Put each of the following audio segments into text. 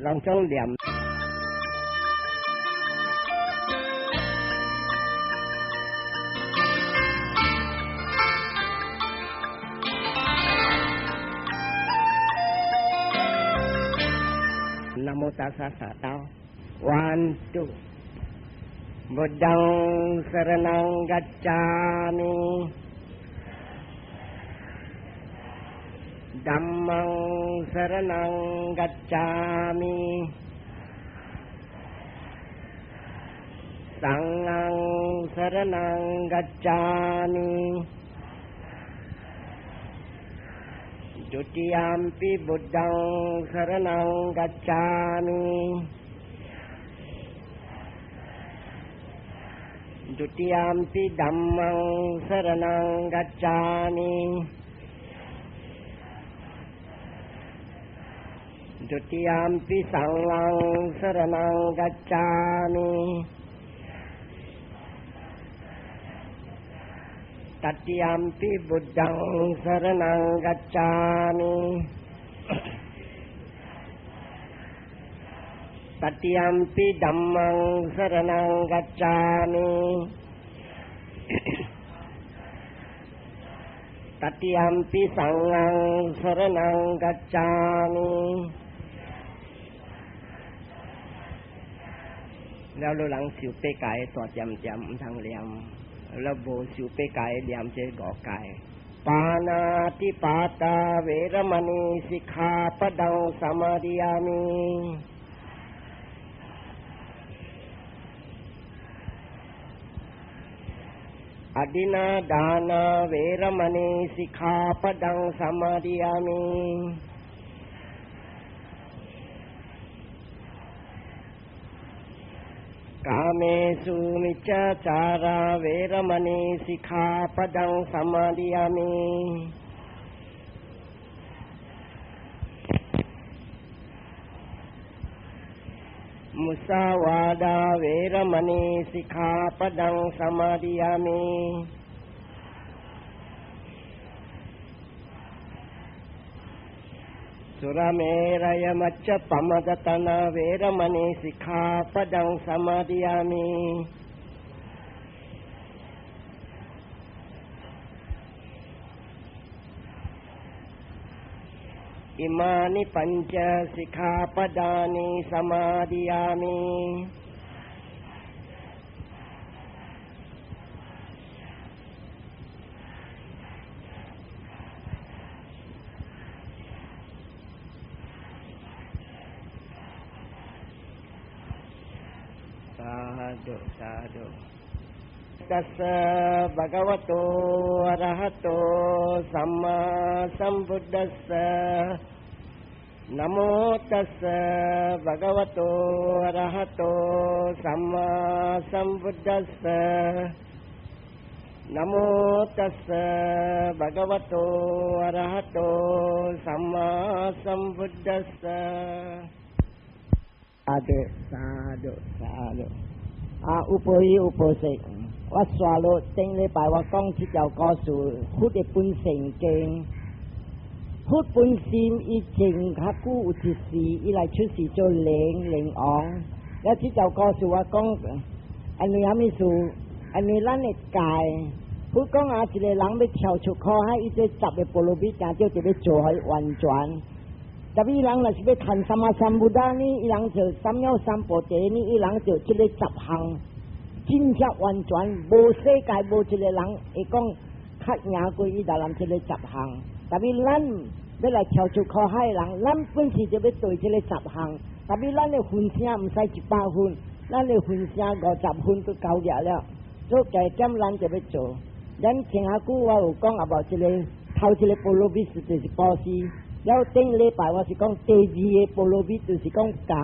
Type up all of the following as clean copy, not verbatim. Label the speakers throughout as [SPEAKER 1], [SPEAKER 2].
[SPEAKER 1] 攏總念。南無達薩薩道，One two，Buddhaṃ saraṇaṃ gacchāmi，Dhammaṃ saraṇaṃ gacchāmi，Saṅghaṃ saraṇaṃ gacchāmi， Dutiyampi Buddhaṃ saraṇaṃ gacchāmi， Dutiyampi Dhammaṃ saraṇaṃ gacchāmi， Dutiyampi Saṅghaṃ saraṇaṃ gacchāmi， Tatiyampi Buddhaṃ saraṇaṃ gacchāmi， Tatiyampi Dhammaṃ saraṇaṃ gacchāmi， Tatiyampi Saṅghaṃ saraṇaṃ gacchāmi。了，你人受八戒大點點毋通念，了無受八戒念這五戒。ปาณาติปาตาเวรมณีสิกขาปะดังสมาธิยามิ อทินนาทานาเวรมณีสิกขาปะดังสมาทิยามิ กาเมสุมิจฉาจาราเวรมณีสิกขาปะดังสมาทิยามิ มุสาวาทาเวรมณีสิกขาปะดังสมาทิยามิ สุรเมรยมัชฌปมะตนาเวรมณีสิกขาปะดังสมาทิยามิ อิมานิปัญจสิกขาปดานิสมาทิยามิ สาธุสาธุตัสสะภะคะวะโตอะระหะโตสัมมาสัมพุทธัสสะนะโมตัสสะภะคะวะโตอะระหะโตสัมมาสัมพุทธัสสะนะโมตัสสะภะคะวะโตอะระหะโตสัมมาสัมพุทธัสสะสาธุสาธุสาธุ啊，有報有報識。我刷落頂禮拜我講這條故事，佛的本生經，佛本身伊前較久有一世，伊來出世做靈靈王。了這條故事我講，因為啥物事？因為咱的戒，佛講啊，一個人欲跳出苦海，伊這十个波羅蜜正少就欲做予完全。特別人若是欲談三摩三菩提呢，伊人就三藐三菩提呢，伊人就這个十項。真正完全無世界無一個人會講較贏過伊達人這个十項。特別咱欲來跳出苦海的人，咱本身就欲對這个十項。特別咱的分聲毋使100分，咱的分聲50分都夠額了。所以加減咱就欲做。咱前下久我有講啊無，這个頭一个波羅蜜是就是布施，了頂禮拜我是講第二个波羅蜜就是講戒。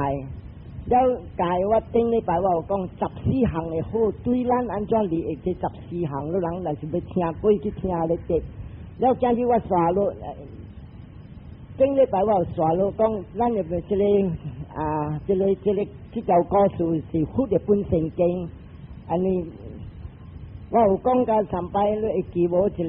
[SPEAKER 1] 了戒我頂禮拜我有講十四項的好，對咱按怎利益這十四項，你人若是欲聽過去聽咧得。了今日我煞落，頂禮拜我有煞落講，咱入這个啊，這个這个這條故事是佛的本生經，按呢我有講過上擺，你會記無？一个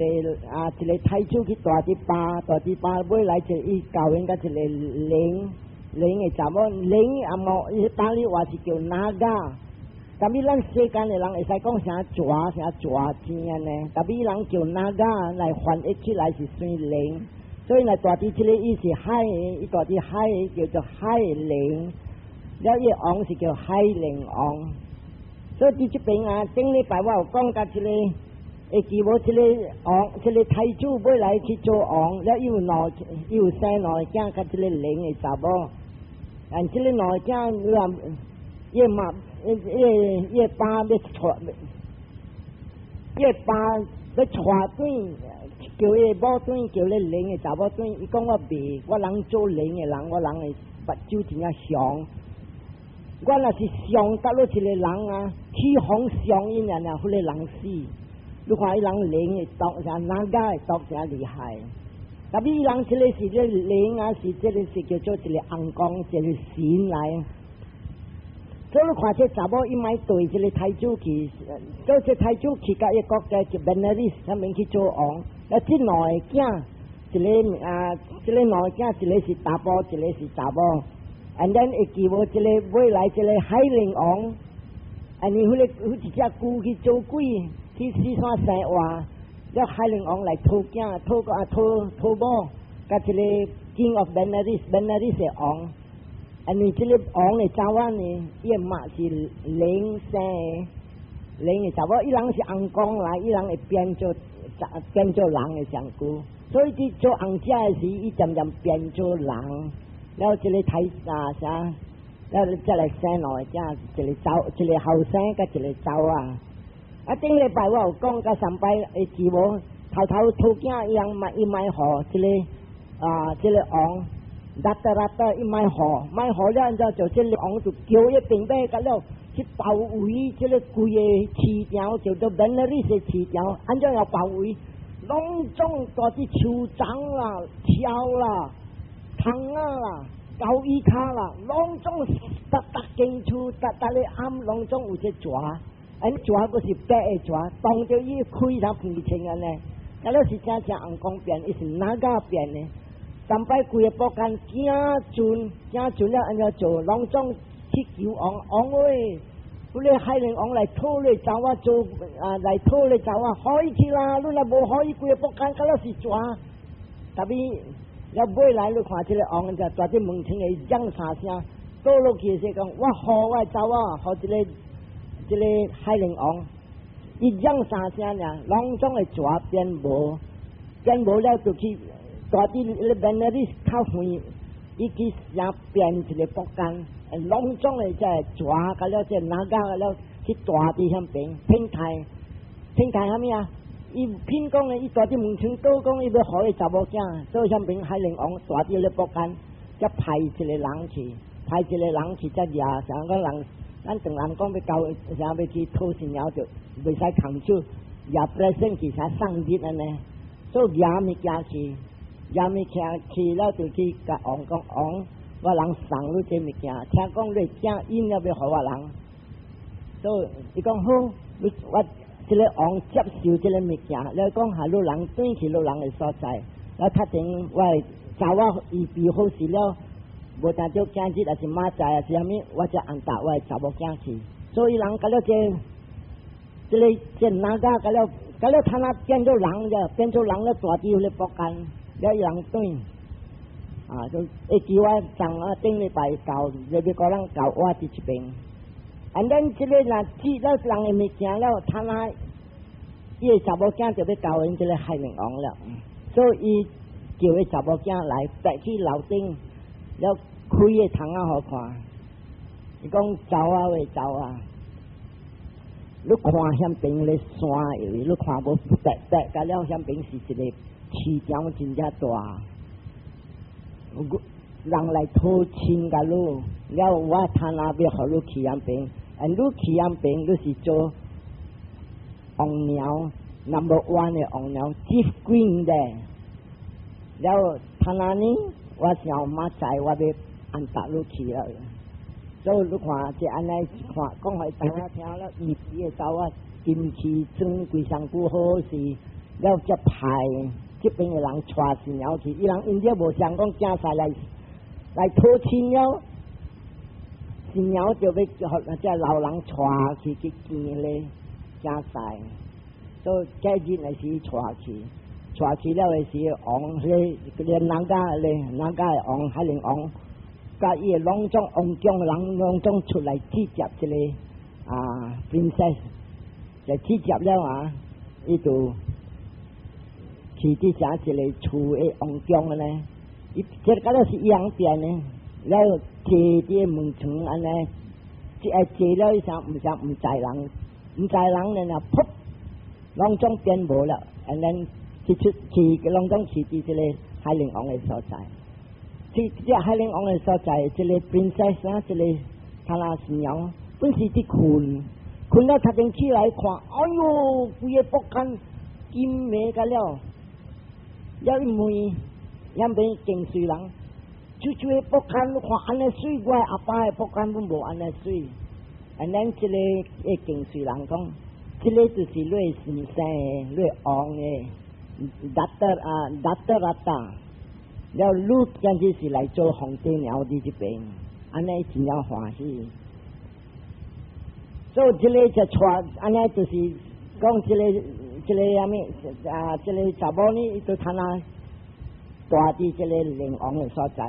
[SPEAKER 1] 啊，一个太子去大日巴，大日巴尾來一個伊教應該一个靈。靈的查某，靈阿莫，伊巴利話是叫 Naga。Tapi 咱世間的人會使講啥蛇啥蛇精按呢？Tapi 人叫 Naga 來翻譯起來是算靈，所以來蹛佇這个伊是海的，伊蹛佇海的叫做海靈，了伊王是叫海靈王。所以佇這邊啊，頂禮拜我有講甲這个，會記無這个王，這个太子欲來去做王，了伊有兩，伊有生兩个囝，佮這个靈的查某，但這个兩个囝，你話伊媽。伊伊爸欲帶，伊爸欲帶轉，叫伊某轉，叫咧靈的查某轉。伊講我袂，我人做靈的人，我人的目睭真正凶。我若是傷甲落一个人啊，起風傷伊爾爾，彼个人死。你看伊人靈的毒，啥 Naga 的毒誠厲害。Tapi 伊人這个是咧靈啊，是這个是叫做一个尪公，一个神來。所以你看這查某伊莫對這个太子去，做這太子去佮伊國家就 Benares 啥物去做王。啊，這兩个囝，一个啊，這个兩个囝，一个是查埔，一个是查某。And then 會記無這个未來這个海靈王，按呢彼个有一隻龜去做鬼，去四山生活，了海靈王來討囝，討個啊討討某，佮這个 King of Benares，Benares 的王。因為這个王的查某呢，伊的媽是靈生的，靈的查某，伊人是尪公來，伊人會變做人的上久，所以佇做尪姐的時，伊漸漸變做人，了這个太啊啥，了再來生兩個囝，一个查，一个後生，佮一个查某仔。啊，頂禮拜我有講佮上擺會記無？頭頭討囝伊人莫伊莫予這个啊，這个王。Dhatarattha 伊莫予，莫予了，然後就這个王就叫伊兵馬佮了去包圍這个規个市場，叫做 Benares 市場，按怎樣包圍？攏總蹛佇樹叢啦、柱啦、窗仔啦、高椅跤啦，攏總逐逐間厝、逐逐个暗，攏總有這蛇。按蛇閣是白的蛇，當著伊開啥鼻青按呢？啊，了是真正尪公變，伊是 Naga 變的？三擺規个北間驚陣，驚陣了按怎做？攏總去求王，王喂，彼个海靈王來討你查某做啊，來討你查某，予伊去啦！你若無予伊，規个北間敢若是蛇。Tapi 了尾來你看這个王就蹛佇門前的嚷三聲，倒落去時講，我予我的查某，予這个這个海靈王，伊嚷三聲爾，攏總的蛇變無，變無了就去。蹛佇咧 Benares 較遠，伊去啥變一个北間，攏總的這蛇，佮了這 Naga 了去蹛佇遐邊騙財，騙財啥物啊？伊騙講的，伊蹛佇門前倒講，伊欲予伊查某囝，所以遐邊海靈王蹛佇咧北間，才派一個人去，派一個人去才掠，像個人，咱唐人講欲交，啥欲去討新娘就袂使空手，掠 present 去啥送禮按呢，所以掠物件去。掠物件去了，就去共王講，王，我人送你這物件，聽講你囝應了欲予我人，所以伊講好，你我這个王接受這个物件，了講下你人轉去你人的所在，了確定我的查某預備好勢了，無但著今日，抑是明仔載，抑是啥物，我才安搭我的查某囝去。所以人佮了這這个這 Naga 佮了佮了，他那變做人了，變做人了，蹛佇彼个北間。了伊人轉，啊，就會記我昨啊頂禮拜教，入去個人教我佇這邊。啊，咱這个若接了人的物件了，他那伊的查某囝就欲交𪜶這个海靈王了，所以伊叫伊查某囝來，爬去樓頂，了開个窗仔予看。伊講走啊喂走啊，你看遐邊咧山，因為你看無白白，佮了遐邊是一个市場真正大，人來討親共你，了我他那欲予你去遐邊，啊，你去遐邊，你是做王娘，number one 的王娘，chief queen 的。了他那呢，我想明仔載我欲安搭你去了。所以你看，這按呢看，講予大家聽了，伊伊會走啊，金翅裝規身軀好勢，了才派這邊的人帶新娘去，伊人因這無想講囝婿來，來討親了，新娘就欲予這老人帶去去見咧囝婿，所以隔日的時帶去，帶去了的時，王彼個人家咧，人家的王海陵王，佮伊的攏總王宮人攏總出來接這個啊 princess，就接了啊，伊就去佇啥一個厝的王宮呢？伊這個了是伊人變的，了坐佇門窗按呢，這愛坐了伊啥毋啥毋知人，毋知人咧，噗，攏總變無了，and then 去出去攏總去佇這個海陵王的所在。這這海陵王的所在，這個 princess 啊，這個他那新娘本是佇睏，睏了頭前起來看，哎喲，規个腹間金眉甲了，了伊問，遐邊敬隨人，就這個腹間你看按呢媠，我阿爸的腹間攏無按呢媠。And then 這個會敬隨人講，這個就是你的先生的，你的王的，Data 啊，Dhatarattha。了，你簡直是來做皇帝娘佇這邊，按呢真正歡喜。所以這個就帶，按呢就是講這個這個啥物啊？這個查某呢，伊都趁啊蹛佇這個靈王的所在。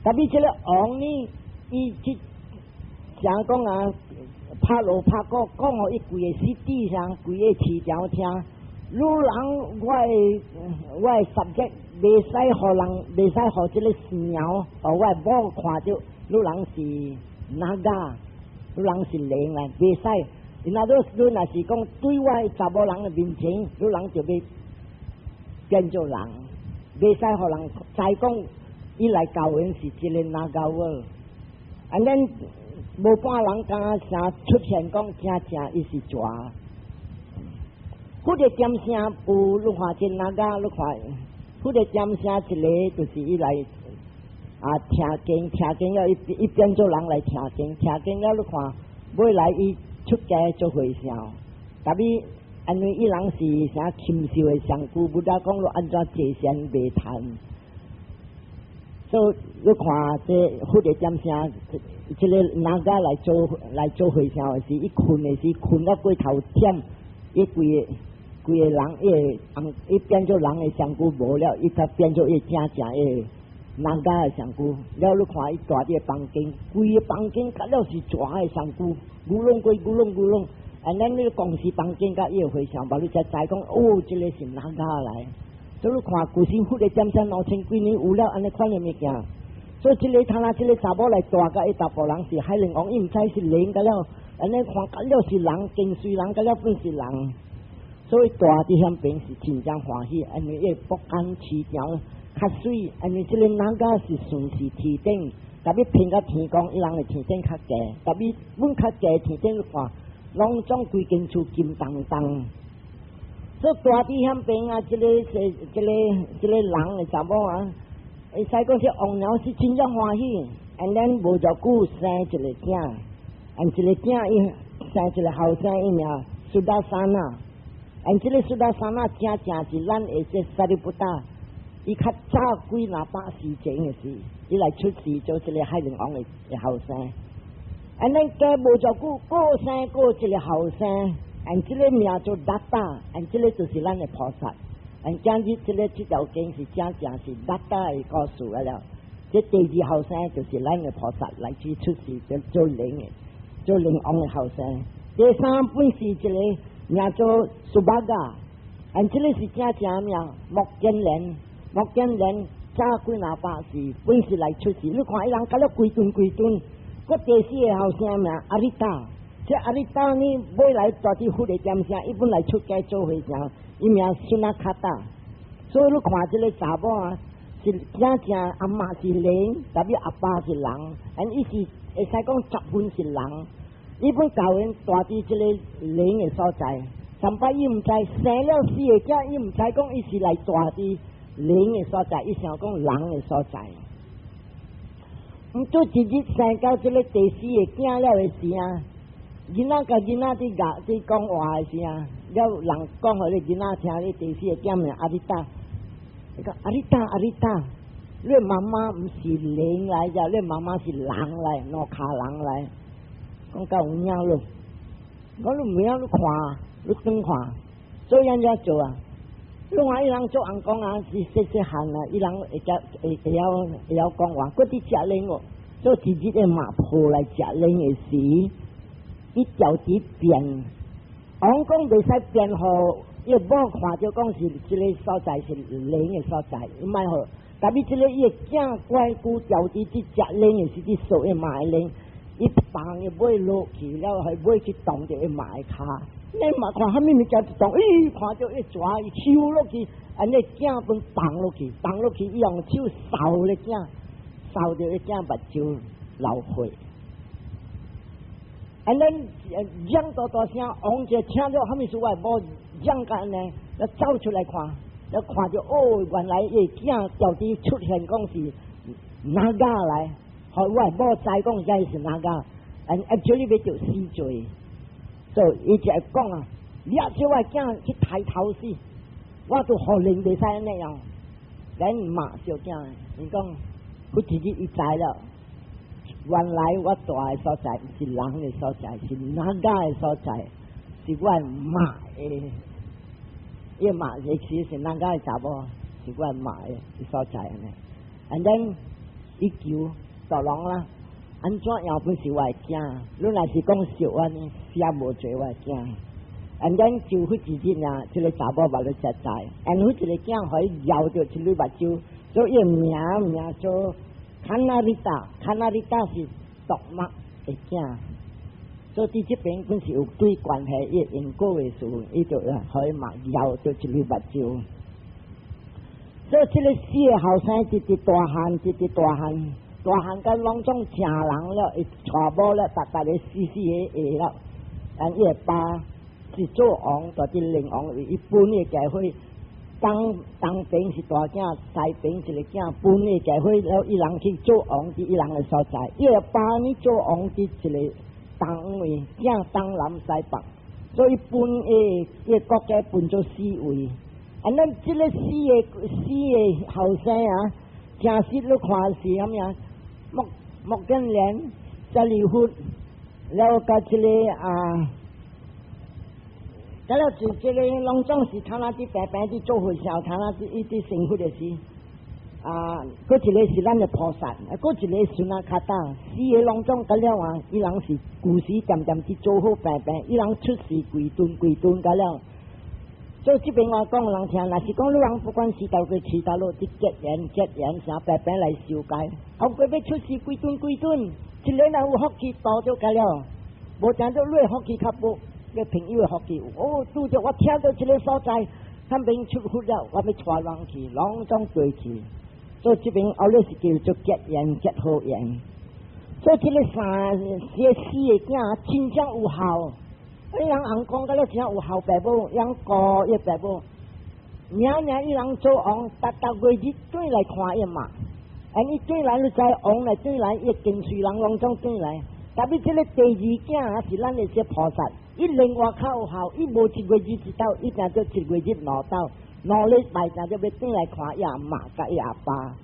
[SPEAKER 1] 特別這個王呢，伊去講講啊，拍鑼拍鼓講予伊規个 city 上，規个市場聽。女人，我的我的 subject 袂使予人，袂使予這個新娘，予我的某看著，女人是 naga，女人是靈來，袂使。若你你若是講對我的查某人的面前，女人就欲變做人，袂使予人知講伊來教𪜶是這個 naga world。And then 無半人敢啥出現講真正伊是蛇。佛的點聲有，你看這 naga，你看佛的點聲一個就是伊來啊聽經，聽經了伊伊變做人來聽經，聽經了你看尾來伊出家做和尚，特別因為伊人是啥禽獸的上古，Buddha 講你按怎坐禪袂趁，所以你看這佛的點聲，這個 naga 來做來做和尚的時，伊睏的時睏到過頭忝，伊規個。規个人，伊會伊變做人的身軀無了，伊才變做伊正正的 naga 的身軀。了，你看伊蹛佇個房間，規个房間甲了是蛇的身軀，咕隆過咕隆咕隆。And then 你公司房間佮伊個和尚，把你才知講，哦，這個是 naga 來。所以你看，舊時佛的點聲兩千幾年有了按呢款的物件。所以這個他那這個查某來蹛佮伊查埔人是海陵王，伊毋知是靈甲了，按呢看甲了是人，跟隨人甲了本是人。所以蹛佇遐邊是真正歡喜，因為伊腹間市場較媠，因為這個 naga 是算是天頂，特別偏到天宮，伊人的天頂較低，特別阮較低天頂看，攏總規間厝金當當。所以蹛佇遐邊啊，這個是這個這個人的查某啊，會使講是王娘是真正歡喜，and then 無偌久生一個囝，and 一個囝伊生一個後生伊名 Sudassana。And 這個 Sudassana 正正是咱的這 Sariputta，伊較早幾若百世前的事，伊來出世做這個海陵王的後生。And then 過無偌久，閣生閣一個後生，and 這個名做 Datta，and 這個就是咱的菩薩。And 今日這個這條經是正正是 Datta 的故事了。這第二後生就是咱的菩薩來去出世做做靈的，做靈王的後生。第三本是一個名做 Subhaga，and 這個是正正名目犍連，目犍連早幾若百世本是來出世。你看伊人甲了幾頓幾頓，閣第四個後生名 Arittha，這 Arittha 呢，尾來蹛佇佛的點聲，伊本來出家做和尚，伊名 Sunakkhatta。所以你看這個查某啊，是正正阿嬤是靈，特別阿爸是人，and 伊是會使講十分是人。伊本教𪜶蹛佇這個靈的所在，上擺伊毋知生了四個囝，伊毋知講伊是來蹛佇靈的所在，伊想講人的所在。毋做一日生到這個第四個囝了的時啊，囡仔佮囡仔佇共佇講話的時啊，了人講予你囡仔聽，你第四個囝名 Arittha，伊講 Ariṭṭha Ariṭṭha，你媽媽毋是靈來的，你媽媽是人來，兩跤人來。講夠有影咯，講你毋曉你看，你轉看，所以按怎做啊？你看伊人做尪公啊，是細細漢啊，伊人會會會曉會曉講話，閣佇食奶哦。所以一日的媽抱來食奶的時，伊調佇變，王講袂使變予伊某看著講是這个所在是靈的所在，毋愛予。但是這个伊的囝乖久調佇佇食奶的時，佇索伊媽的奶，伊放伊尾落去了，予尾去動著伊媽的跤。你嘛看蝦米物件一動，咦，看著伊蛇伊抽落去，按呢囝本放落去，放落去，伊用手掃咧囝，掃著伊囝目睭流血。按呢嚷大大聲，王者聽著蝦米事，我的某嚷甲按呢，了走出來看，了看著哦，原來伊囝調佇出現講是 nāga 來，予我的某知講這是 nāga，and actually 欲著死罪。所以伊就會講啊，你若叫我囝去刣頭死，我都予靈袂使按呢樣。咱罵小囝，伊講佢自己伊知了，原來我蹛的所在毋是人的所在，是 nāga 的所在，是我媽的。伊媽其實是 nāga 的查某，是我媽的所在按呢。And then 伊求大龍啦。按怎樣本是我的囝？你若是講笑按呢，寫無做我的囝。And then 就彼一日啊，這个查某目睭才知，and 彼一個囝予伊搖著一粒目睭，所以伊名名做 Kanhariṭṭha，Kanhariṭṭha 是毒目的囝。所以佇這邊本是有對關係，伊因果的事，伊就予伊目搖著一粒目睭。所以這个四个後生直直大漢，直直大漢。大漢甲攏總成人了，伊娶某了，逐逐个死死个下了。但伊的爸是做王，蹛佇靈王，伊分伊家伙，東東邊是大囝，西邊一个囝，分伊家伙了，伊人去做王佇伊人的所在。伊的爸呢做王佇一个東位，囝東南西北，所以分伊伊國家分做四位。啊，咱這个四个後生啊，誠實你看是啥物啊？目目犍連、舍利弗，了佮這个啊，佮了就這个攏總是他那佇平平佇做和尚，他那佇伊佇成佛的時，啊，閣一个是咱的菩薩，閣一个孫仔較大，四个攏總佮了啊，伊人是舊時漸漸佇做好平平，伊人出世幾頓幾頓佮了。所以這邊我講人聽，若是講你人不管是倒去去倒落，佇結緣結緣啥平平來修改，後過欲出世幾頓幾頓，一个人有福氣多就夠了，無聽到你的福氣較薄，你朋友的福氣，哦，拄著我聽到這个所在，他們出佛了，我欲帶人去，攏總過去。所以這邊後來是叫做結緣結好緣。所以這个三這四个囝真正有孝。伊人尪公甲了真有孝爸母，養顧伊爸母，年年伊人做王，逐逐月日轉來看伊媽。啊，伊轉來你知王來轉來，伊跟隨人攏總轉來。特別這个第二囝是咱的這菩薩，伊另外較有孝，伊無一月日一斗，伊定做一月日兩斗，兩禮拜定做欲轉來看伊阿媽佮伊阿爸。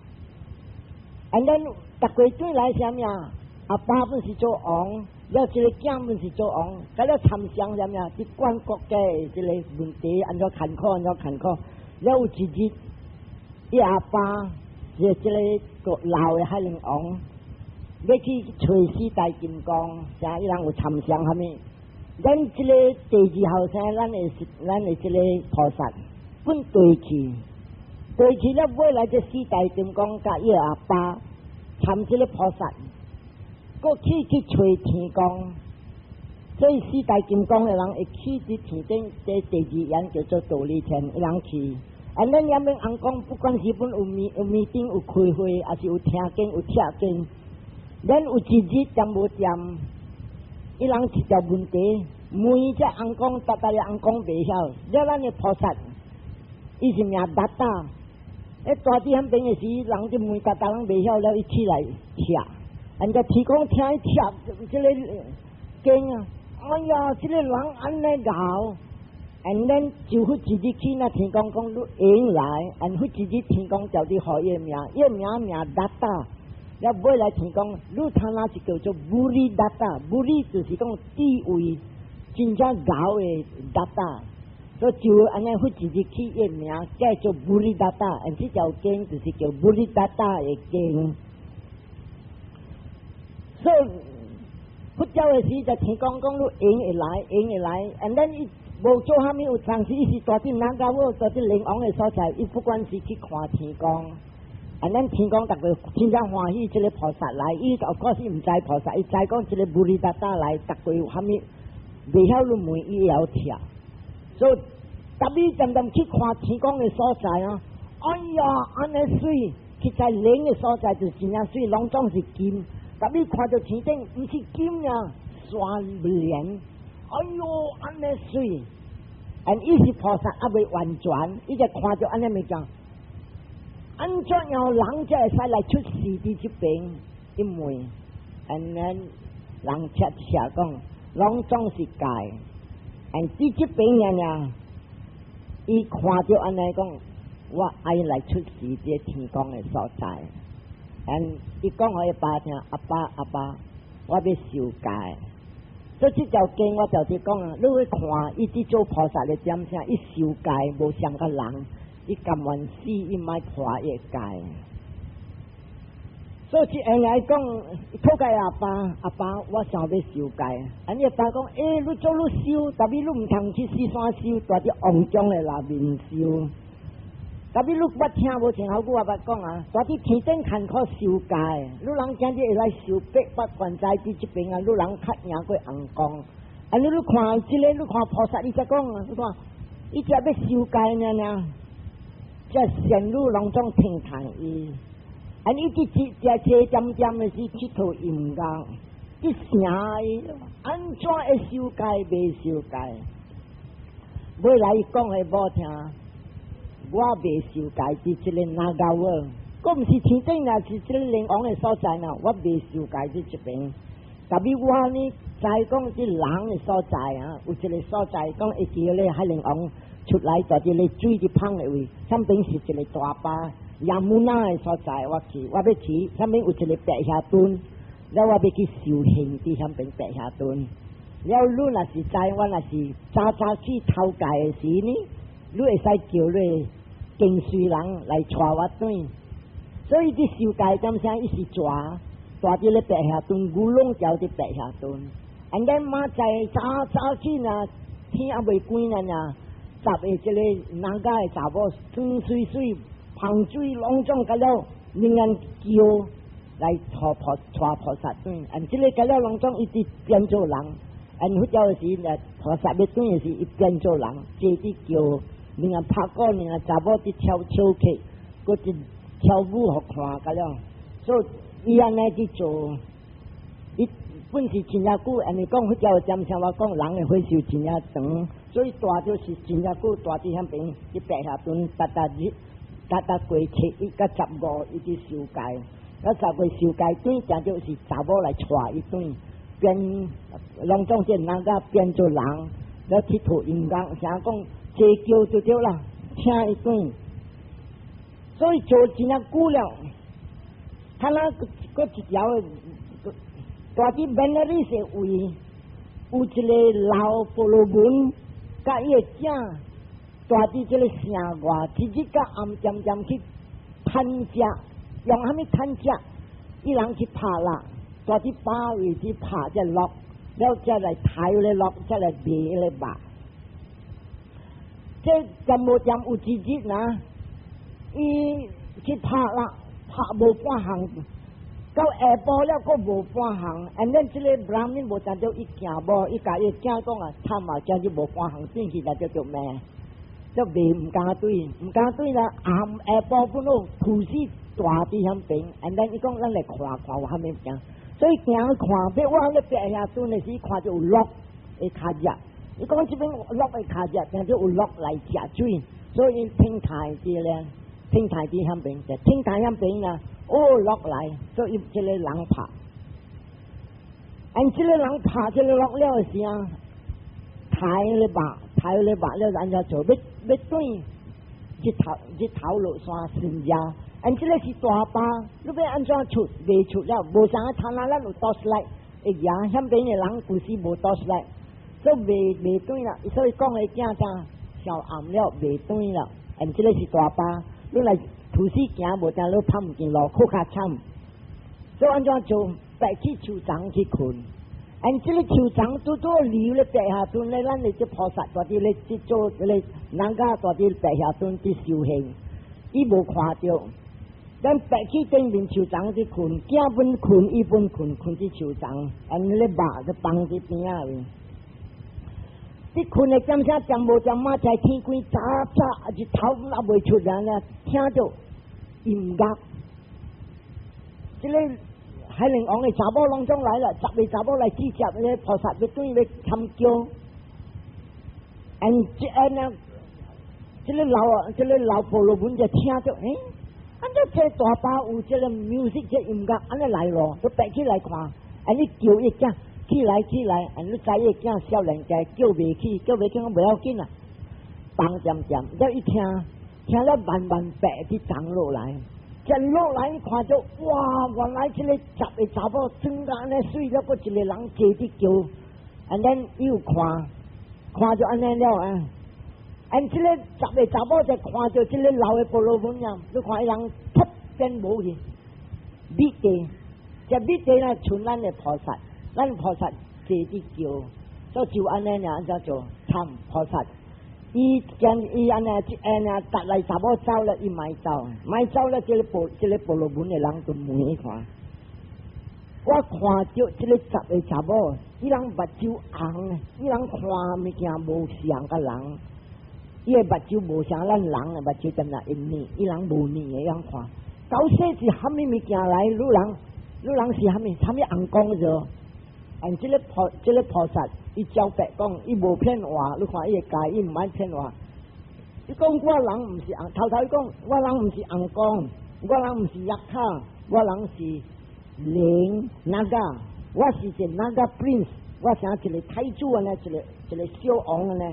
[SPEAKER 1] And then 逐月轉來啥物啊？阿爸本是做王。了，這个囝本是做王，佮了參詳啥物啊？去管國家的這个問題，按怎艱苦，按怎艱苦。了有一日，伊阿爸是這个老的海陵王，欲去揣四大金剛，啥伊人有參詳蝦米？咱這个第二後生，咱的這个菩薩，本對去，對去了尾來這四大金剛佮伊阿爸參這个菩薩。閣去去揣天宮，所以四大金剛的人會去佇天頂，這第二眼叫做忉利天，伊人去。啊，咱遐免尪公，不管是本有面有 meeting 有開會，抑是有聽經有拆經，咱有一日恬無恬，伊人一條問題，問這尪公，逐逐个尪公袂曉，了咱的菩薩，伊是名達達，欸，蹛佇遐邊的時，人就問逐逐人袂曉了，伊起來拆。人家提供聽伊拆這个經啊，哎呀，這个人按呢𠢕， And then 就佛一日起那天公講你會來，and 佛一日天公叫你予伊名，伊名名 Datta，了尾來天公，你聽那是叫做 Bhuridatta，Bhuri 就是講智慧真正𠢕的 Datta，所以就按呢佛一日起伊名叫做 Bhuridatta，and 這條經就是叫 Bhuridatta 的經。所以佛教的時就天公講你閒會來，閒會來，and then 伊無做蝦米，有當時伊是蹛佇南家我蹛佇靈王的所在，伊不管是去看天公，啊，咱天公逐個真正歡喜這个菩薩來，伊 of course 伊毋知菩薩，伊知講這个 Bhuridatta 來，逐個有蝦米袂曉你問，伊會曉聽。所以逐日漸漸去看天公的所在啊，哎呀，按呢媠，去在靈的所在就真正媠，攏總是金。逐日看著天頂，毋是金啊，山蓮，哎喲，按呢媠。And 伊是菩薩猶未完全，伊就看著按呢物件，按怎樣人才會使來出世佇這邊？伊問，and then 人切切講，攏總是戒。And 佇這邊爾爾，伊看著按呢講，我愛來出世佇天公的所在。And 伊講予伊爸聽，阿爸阿爸，我欲受戒。所以這條經我就佇講啊，你去看伊佇做菩薩的點聲，伊受戒無像個人，伊甘願死，伊莫破伊戒。所以這樣來講，討教阿爸，阿爸，我想欲受戒。按伊阿爸講，欸，你做你受，但是你毋通去四山受，蹛佇王宮的內面受。但是你捌聽無？前好久我捌講啊，蹛佇天頂艱苦受戒，你人今日會來受八百關齋佇這邊啊，你人較贏過尪公。啊，你你看這个，你看菩薩，伊才講啊，你看，伊才欲受戒爾爾，這仙女攏總聽從伊。啊，你佇這這這漸漸的是𨑨迌音樂，去聲伊，按怎會受戒袂受戒？尾來伊講予某聽。我袂受戒佇這个那高爾，閣毋是天頂啊，是這个靈王的所在啊。我袂受戒佇這邊，但是我呢，知講這人的所在啊，有一个所在講會記咧海靈王出來蹛佇咧水佇芳的位，上邊是一个大壩，Yamuna 的所在，我去，我欲去，上邊有一个白霞墩，了我欲去修行佇遐邊白霞墩。了你若是知，我若是早早去頭界的時呢，你會使叫你跟隨人來帶我轉。所以佇受戒點聲，伊是蛇，蹛佇咧白霞墩，牛攏蹛佇白霞墩。And then 明早早早起呢，天猶未光呢呢，十個這个人家的查某，妝媠媠，芳水攏總甲了，仍然叫來帶菩帶菩薩轉。And 這个甲了攏總一直變做人。And 佛教的時，菩薩欲轉的時，伊變做人，坐佇轎，另外拍鼓，另外查某佇跳手曲，閣佇跳舞予看甲了，所以伊按呢去做，伊本是真正久，按呢講佛教的占像我講，人的歲數真正長，所以蹛就是真正久，蹛佇遐邊，佇白霞墩，逐逐日，逐逐過七一甲十五，伊佇受戒，啊十月受戒轉，正就是查某來帶伊轉。變攏總這人家變做人，了𨑨迌音樂，啥講坐轎就對啦，請伊轉，所以做真正久了，他那閣一條，蹛佇 Benares 的位，有一个老婆羅門，佮伊的囝，蹛佇這个城外，一日到暗漸漸去趁食，用啥物趁食？伊人去拍獵。蹛佇飽位去拍這鹿，了才來刣咧鹿，才來賣咧肉。這漸無漸有一日呐，伊去拍獵，拍無半項，到下晡了，閣無半項。And then 這个 Brahmin 無知著伊驚無，伊共伊囝講啊，慘啊，今日無半項，轉去來就著命，就賣毋敢對，毋敢對啦。暗下晡本攏吐死蹛佇遐邊，and then 伊講咱來看看有啥物件。所以行看，欲往咧白霞墩的時，看著有鹿的跤跡。伊講這邊鹿的跤跡，聽著有鹿來食水，所以停台佇咧，停台佇遐邊，就停台遐邊啊，哦鹿來，所以這个人拍。按這个人拍這个鹿了的時啊，刣咧肉，頭咧目了按怎做？欲欲轉日頭日頭落山順遮，按這个是大巴，你欲按怎出？袂出了，無像啊，頭仔咱有 torchlight，會行遐邊的人舊時無 torchlight，所以袂袂轉啦。所以講的囝怎小暗了，袂轉啦。按這个是大巴，你來吐司行無定，你拍毋見路，閣較慘。所以按怎做？爬去樹叢去睏。按這个樹叢拄拄流咧白下陣咧，咱的這菩薩蹛佇咧這做這个人家蹛佇白下陣佇修行，伊無看著。咱爬去頂面樹叢去睏，囝本睏，伊本睏，睏佇樹叢，按咧肉就放佇邊仔面。你睏的點聲點無點仔，才天光早早日頭猶未出來呢，聽著音樂，這个海陵王的查某攏總來了，十个查某來指接咧菩薩欲轉欲參轎，按這按呢，這个老這个老婆羅門就聽著，欸，按怎這大巴有這个 music 這音樂，按呢來咯，就爬起來看，按你叫伊囝起來起來，按你知伊囝少年家叫袂起，叫袂起講袂要緊啦，放點點，了一聽，聽了慢慢爬佇叢落來。一落來，看著哇！原來這个十个查某裝甲按呢媠了，閣一个人坐佇轎，and then 伊有看，看著按呢了啊！and 這个十个查某就看著這个老的婆羅門啊，你看伊人噗變無去，滅地，這滅地呢，像咱的菩薩，咱菩薩坐佇轎，所以就按呢爾按怎做參菩薩。伊將伊按呢一按呢，達來查某走了，伊莫走，莫走了，這个婆這个婆羅門的人就問伊看，我看著這个十个查某，伊人目睭紅，伊人看物件無像個人，伊的目睭無像咱人的目睭，點若用耳，伊人無耳的樣看。到底是蝦米物件來？汝人，汝人是蝦米？蝦米尪公著？按這个菩這个菩薩，伊照白講，伊無騙話。你看伊會教，伊毋愛騙話。伊講我人毋是尪，頭頭伊講我人毋是尪公，我人毋是 yakkha，我人是靈 naga，我是一個 naga prince，我像一個太子按呢，一個一個小王按呢。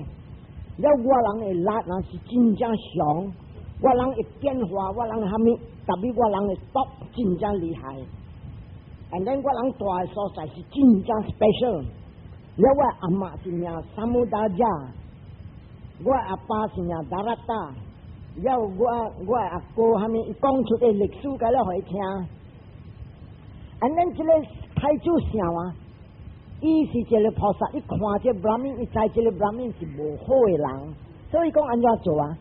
[SPEAKER 1] 了我人的力若是真正強，我人會變化，我人蝦米，特別我人的毒真正厲害。and then 我人蹛的所在是真正 special。了我阿嬤是名 Samudaya，我阿爸是名達拉達。了我我阿哥蝦米，伊講出的歷史，共了予伊聽。and then 這個太子想啊，伊是一個菩薩，伊看這 Brahmin，伊知這個 Brahmin 是無好的人，所以講按怎做啊？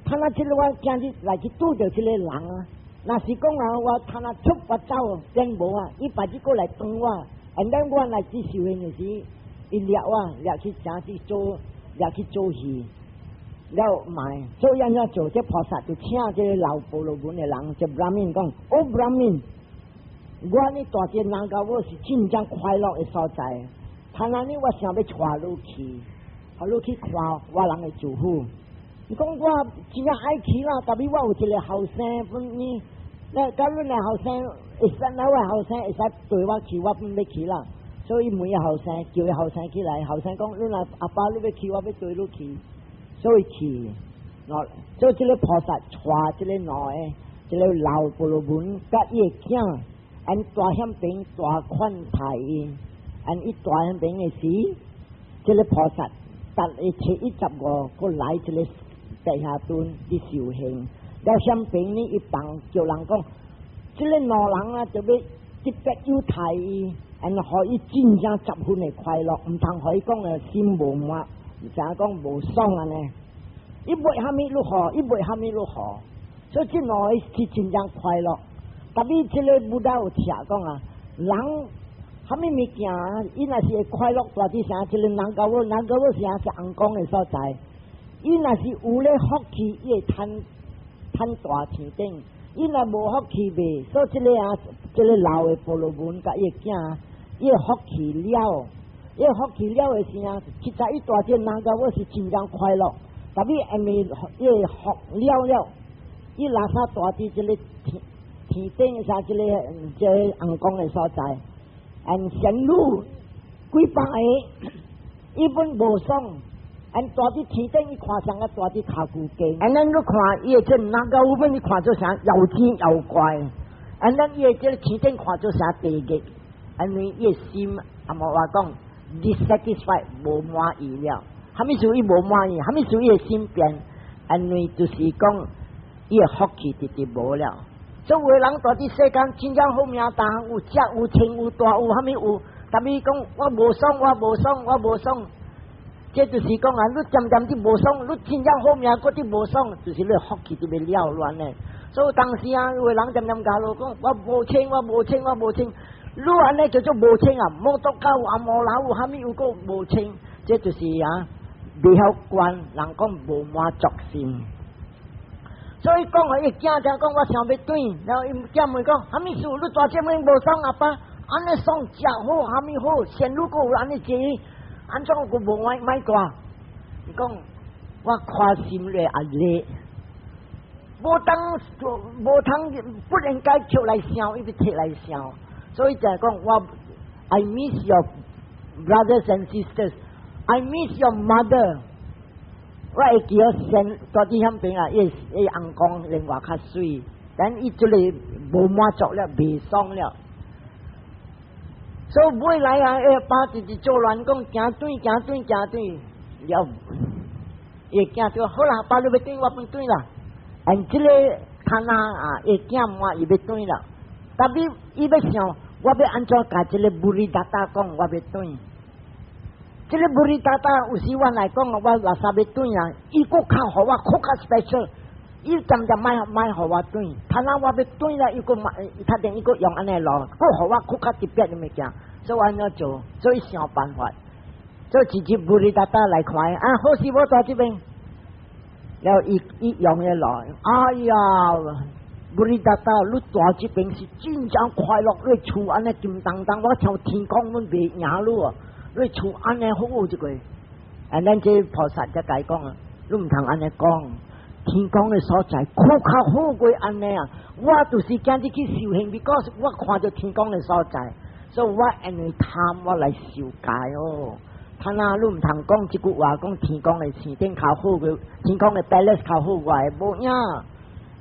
[SPEAKER 1] 他那這個我今日來去拄著這個人啊，若是講啊，我他那出我走變無啊，伊別日閣來當我，and then 我來接受的就是，伊掠我掠去誠去做掠去做戲，了賣，所以按怎做？這菩薩就請這個老婆羅門的人，這 Brahmin 講，哦 Brahmin，我呢蹛這南郊我是真正快樂的所在，他那呢我想欲帶你去，予你去看我人的祖父。伊講我真正愛去啦，特別我有一個後生分呢，那假如那後生會使，那我後生會使綴我去，我本欲去啦。所以問伊後生，叫伊後生起來，後生講，你若阿爸你欲去，我欲綴你去，所以去。所以這个菩薩帶這个兩个，這个老婆羅門佮伊的囝，按蹛遐邊大款待伊，按伊蹛遐邊的時，這个菩薩逐個初一十五，閣來這个白霞墩佇修行，了遐邊呢，伊放叫人講，這个兩人啊，就欲特別優待伊，and 予伊真正十分的快樂，毋通予伊講的心無滿，毋知影講無爽按呢。伊欲蝦米都予，伊欲蝦米都予，所以這兩个是真正快樂。特別這个 Buddha 有寫講啊，人蝦米物件，伊若是會快樂，蹛佇啥？這个人教我，人教我啥是尪公的所在。伊若是有咧福氣，伊會趁趁大天頂；伊若無福氣袂，所以這个啊，這个老的婆羅門佮伊的囝，伊的福氣了，伊的福氣了的時啊，實在伊蹛這人教我是真正快樂。特別因為伊的福了了，伊垃圾蹛佇這个天天頂啥，這个這个尪公的所在，and 仙女幾百个，伊本無爽。按蹛佇天頂，伊看像啊蹛佇跤龜間。And then 你看伊的這那個有本，伊看做啥妖精妖怪。And then 伊的這個天頂看做啥地獄。因為伊的心啊無話講 dissatisfied 無滿意了。啥物事伊無滿意？啥物事伊的心變？因為就是講伊的福氣直直無了。所以有的人蹛佇世間真正好命，但有食有穿有大有啥物有，但伊講我無爽，我無爽，我無爽。這就是講啊，你漸漸佇無爽，你真正好命，閣佇無爽，就是你福氣佇欲了亂咧。所以當時啊，有的人漸漸教落講，我無穿，我無穿，我無穿。你按呢叫做無穿啊，摩托車有阿摩拉有啥物有閣無穿，這就是啊，袂曉管人講無滿足心。所以講啊，伊囝聽講我想欲轉，然後伊囝問講，啥物事？你蹛這邊無爽阿爸？按呢爽食好，啥物好？仙女閣有按呢建議，按怎閣無愛莫蹛？伊講我看心咧壓力，無當無通不應該抾來想，伊欲提來想。所以就係講我，I miss your brothers and sisters, I miss your mother。我會記得先蹛佇遐邊啊，伊伊翁公另外較媠，但伊這個無滿足了，袂爽了。所以尾來啊，伊爸直直做亂講，行轉行轉行轉了，伊囝就好啦，爸你欲轉，我分轉啦。按這個看啊啊，伊囝滿伊欲轉啦。但伊伊欲想，我欲按怎共這個 Bhuridatta 講，我欲轉。這個 Bhuridatta 有時我來講，我垃圾欲轉啊，伊閣較予我閣較 special，伊漸漸莫莫予我轉。他若我欲轉啦，伊閣莫，他定伊閣用按呢路，閣予我閣較特別的物件，所以我按怎做？所以想辦法。所以直接 Bhuridatta 來看，啊，好勢無蹛這邊，了後伊伊用的路，哎呀！Bhuridatta，你蹛這邊是真正快樂，你厝按呢金當當，我像天公阮袂贏你哦。你厝按呢好這個，啊，咱這菩薩才共伊講啊，你毋通按呢講，天公的所在，閣較好過按呢啊！我就是今日去修行，because 我看著天公的所在，所以我因為貪我來受戒哦。他若你毋通講這句話，講天公的寺頂較好過天公的 palace 較好過的無影。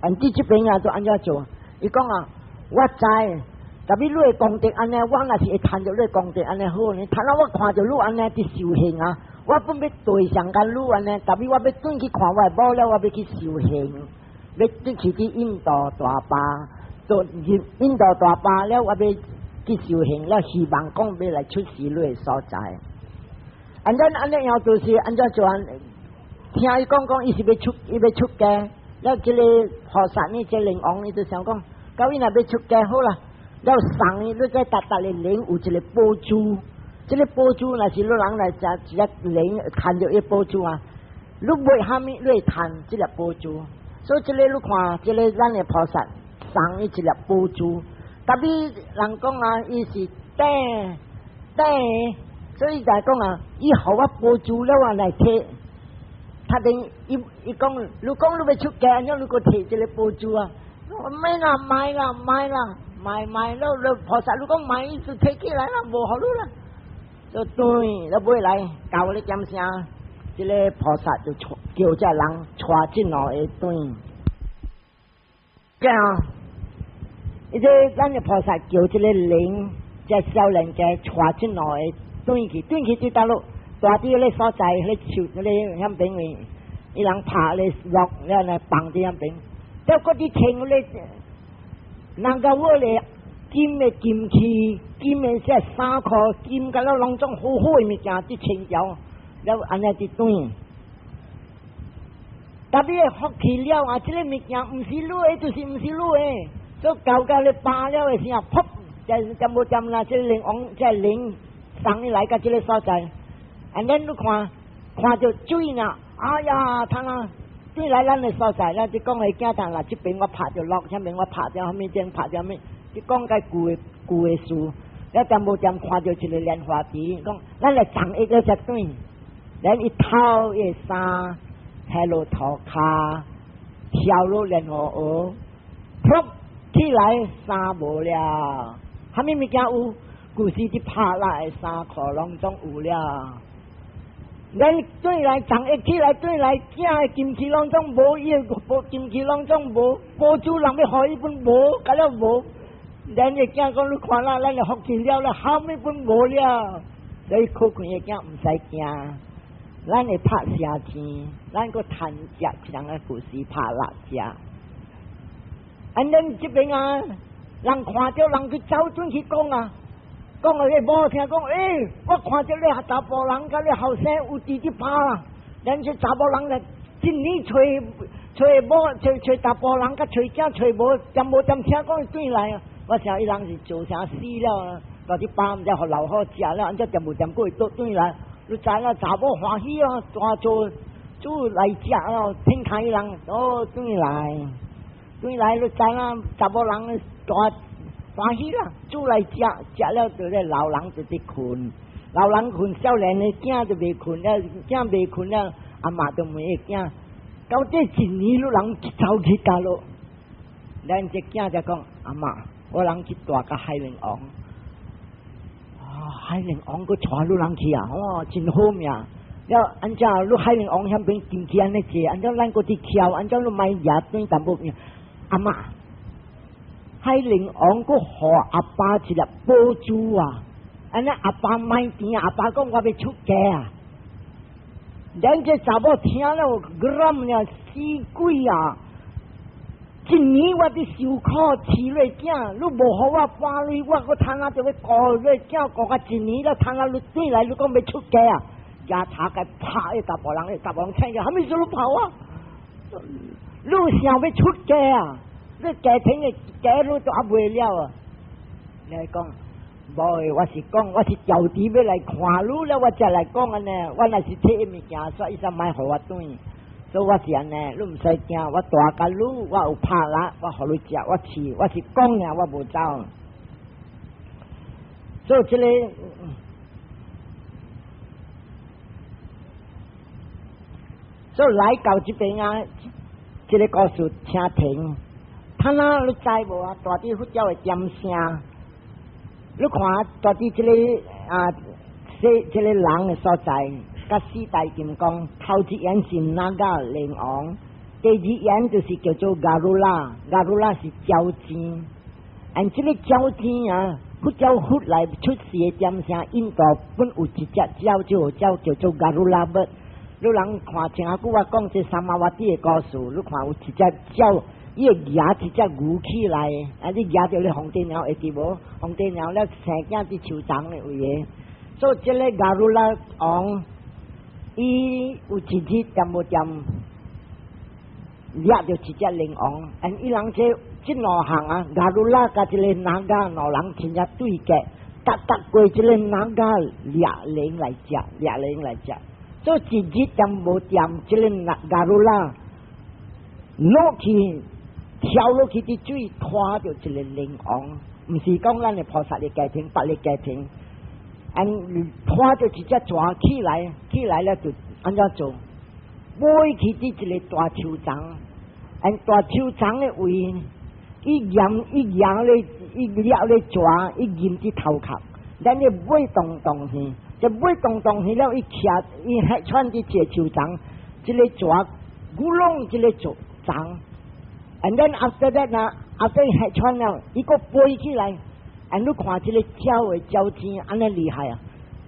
[SPEAKER 1] 按佇這邊啊，就按怎做？伊講啊，我知。特別你的功德按呢，我若是會趁著你的功德按呢好呢。趁啊，我看著你按呢佇修行啊，我本欲對上共你按呢，特別我欲轉去看我的某了，我欲去修行，欲轉去佇印度大巴，做印度大巴了，我欲去修行了，希望講欲來出世你的所在。按怎按呢樣就是按怎做？聽伊講講，伊是欲出，伊欲出家，了這個菩薩呢，這個靈王，伊就想講，到伊若欲出家好啦。了送伊，你再逐逐個靈有一個寶珠，這個寶珠若是你人來食一粒靈，趁著伊寶珠啊，你買啥物你會趁這粒寶珠，所以這個你看，這個咱的菩薩送伊一粒寶珠，特別人講啊，伊是短短，所以就講啊，伊予我寶珠了我來提，他等伊伊講，你講你欲出家，按怎你閣提這個寶珠啊？我莫啦，莫啦，莫啦。莫莫了，了菩薩，你講莫，伊就提起來啦，無予你啦，就對，了尾來到咧點聲，這個菩薩就叫這人帶這兩个轉。這樣，伊這咱的菩薩叫這個靈，這少年家帶這兩个轉去，轉去佇佗落，蹛佇彼個所在，彼個樹，彼個遐邊位，伊人拍咧落了呢放佇遐邊，了閣佇穿咧。人家我咧金的金器，金的這衫褲，金甲了攏總好好的物件，佇穿著，了按呢佇轉。特別福氣了啊！這個物件毋是你的，就是毋是你的。所以交到咧罷了的時候，噗！就就無掂啦，這個靈王，這個靈送你來到這個所在，and then 你看，看著水呢，哎呀，他啊！轉來咱的所在，咱就講彼囝呾啦，這邊我拍著落，遐邊我拍著啥物，這拍著啥物，就講較舊的舊的事，了掂無掂看著一個蓮花池，講咱來送一個才轉，咱伊脫伊衫，下落塗跤，跳落蓮花河，噗起來衫無了，啥物物件有？舊時佇拍落的衫褲攏總有了。咱轉來昨日起來轉來，囝的金器攏總無，伊的金器攏總無，寶珠人欲予伊本無，甲了無。咱的囝講你看啦，咱的福氣了了，後尾本無了。所以苦困的囝毋使驚，咱會拍蛇錢，咱閣趁食，像個故事拍蠟食。按咱這邊啊，人看著人去走轉去講啊。講個某聽講，欸，我看著你查埔人佮你後生有佇咧拍啦，咱這查埔人來一年揣揣某，揣揣查埔人佮揣囝揣無，踮無踮聽講伊轉來啊！我想伊人是做啥死了，佇咧拍毋知予老虎食了，按怎踮無踮過會倒轉來？你知影查某歡喜啊，大做煮來食哦，天看伊人哦轉來，轉來你知影查某人大。歡喜啦，煮來食，食了就咧老人就佇睏，老人睏，少年的囝就袂睏了，囝袂睏了，阿嬤就問伊囝，到底一年你人去走去佗落？咱這囝就講，阿嬤，我人去蹛佮海陵王，啊，海陵王閣帶你人去啊，哇，真好命！了按怎你海陵王遐邊金器按呢濟，按怎咱閣佇徛，按怎你莫舉轉淡薄命，阿嬤。海陵王閣予阿爸一粒寶珠啊！按呢阿爸莫甜，阿爸講我欲出家啊！咱這查某聽了，搦了死鬼啊！一年我佇受苦飼你囝，你無予我半鐳，我閣趁啊就欲顧你囝顧甲一年了，趁啊你轉來你講欲出家啊！舉頭共拍彼查埔人，彼查埔人聽見，啥物事你跑啊？你想欲出家啊？你家庭的家你都還袂了啊！你講，無，我是講，我是調佇欲來看你了，我才來講按呢。我若是提物件，所以伊才莫予我轉。所以我是按呢，你毋使驚，我蹛佮你，我有拍蠟，我予你食，我飼，我是講爾，我無走。所以這個，所以來到這邊啊，這個故事請聽。他那你知無啊？蹛佇佛教的點聲，你看蹛佇這個啊，這這個人的所在，佮四大金剛，頭一眼是那個靈王，第二眼就是叫做 Garuda，Garuda 是鳥精。按這個鳥精啊，佛教佛來出世的點聲，印度本有一隻鳥，這個鳥叫做 Garuda bird。你人看前仔久我講這三摩瓦蒂的故事，你看有一隻鳥。伊會舉一隻牛起來，啊！你舉著咧紅地鳥會記無？紅地鳥咧生囝佇樹叢的位的，所以這個 Garuda 王，伊有一日踮無踮掠著一隻靈王，按伊人這這兩項啊，Garuda 佮這個 Naga 兩人真正對決，逐逐過這個 Naga 掠靈來食，掠靈來食，所以一日踮無踮這個 Garuda 落去。跳落去佇水，看著一个靈王，毋是講咱的菩薩的家庭，別个家庭，按看著一隻蛇起來，起來了就按怎做？飛去佇一个大樹叢，按大樹叢的位，伊閻伊閻咧，伊掠咧蛇，伊閻佇頭殼，咱的尾動動去，這尾動動去了，伊徛伊還穿佇一个樹叢，這个蛇咕隆這个樹叢。And then after that 呢，after 伊穿了，伊閣飛起來，and 你看這個鳥的鳥精按呢厲害啊！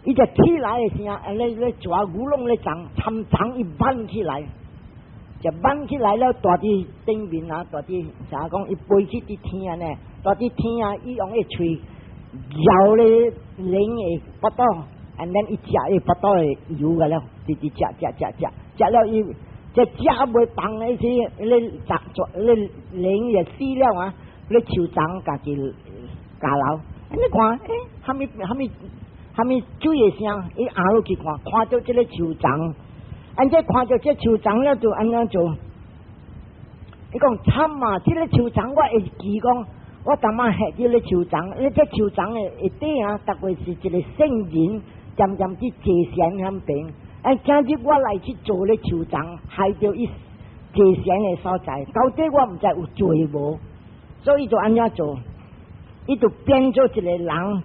[SPEAKER 1] 伊就起來的時按呢咧蛇牛攏咧長，參長伊挽起來，就挽起來了，蹛佇頂面啊，蹛佇啥講？伊飛去佇天按呢，蹛佇天啊，伊用伊喙咬咧靈的腹肚，and then 伊食伊腹肚的油個了，直直食食食食，食了伊。這食袂放的時，咧雜做咧靈也死了啊！咧樹叢家己加留，你看，欸，啥物啥物啥物水的聲？伊壓落去看，看著這个樹叢，按這看著這樹叢了就按怎做？伊講慘啊！這个樹叢我會記講，我昨晚下佇咧樹叢，因為這樹叢的下底啊，逐個是一个聖人，漸漸佇坐禪遐邊。哎，今日我來去做咧樹叢，害著伊坐禪的所在，到底我毋知有罪無，所以就按怎做？伊就變做一個人，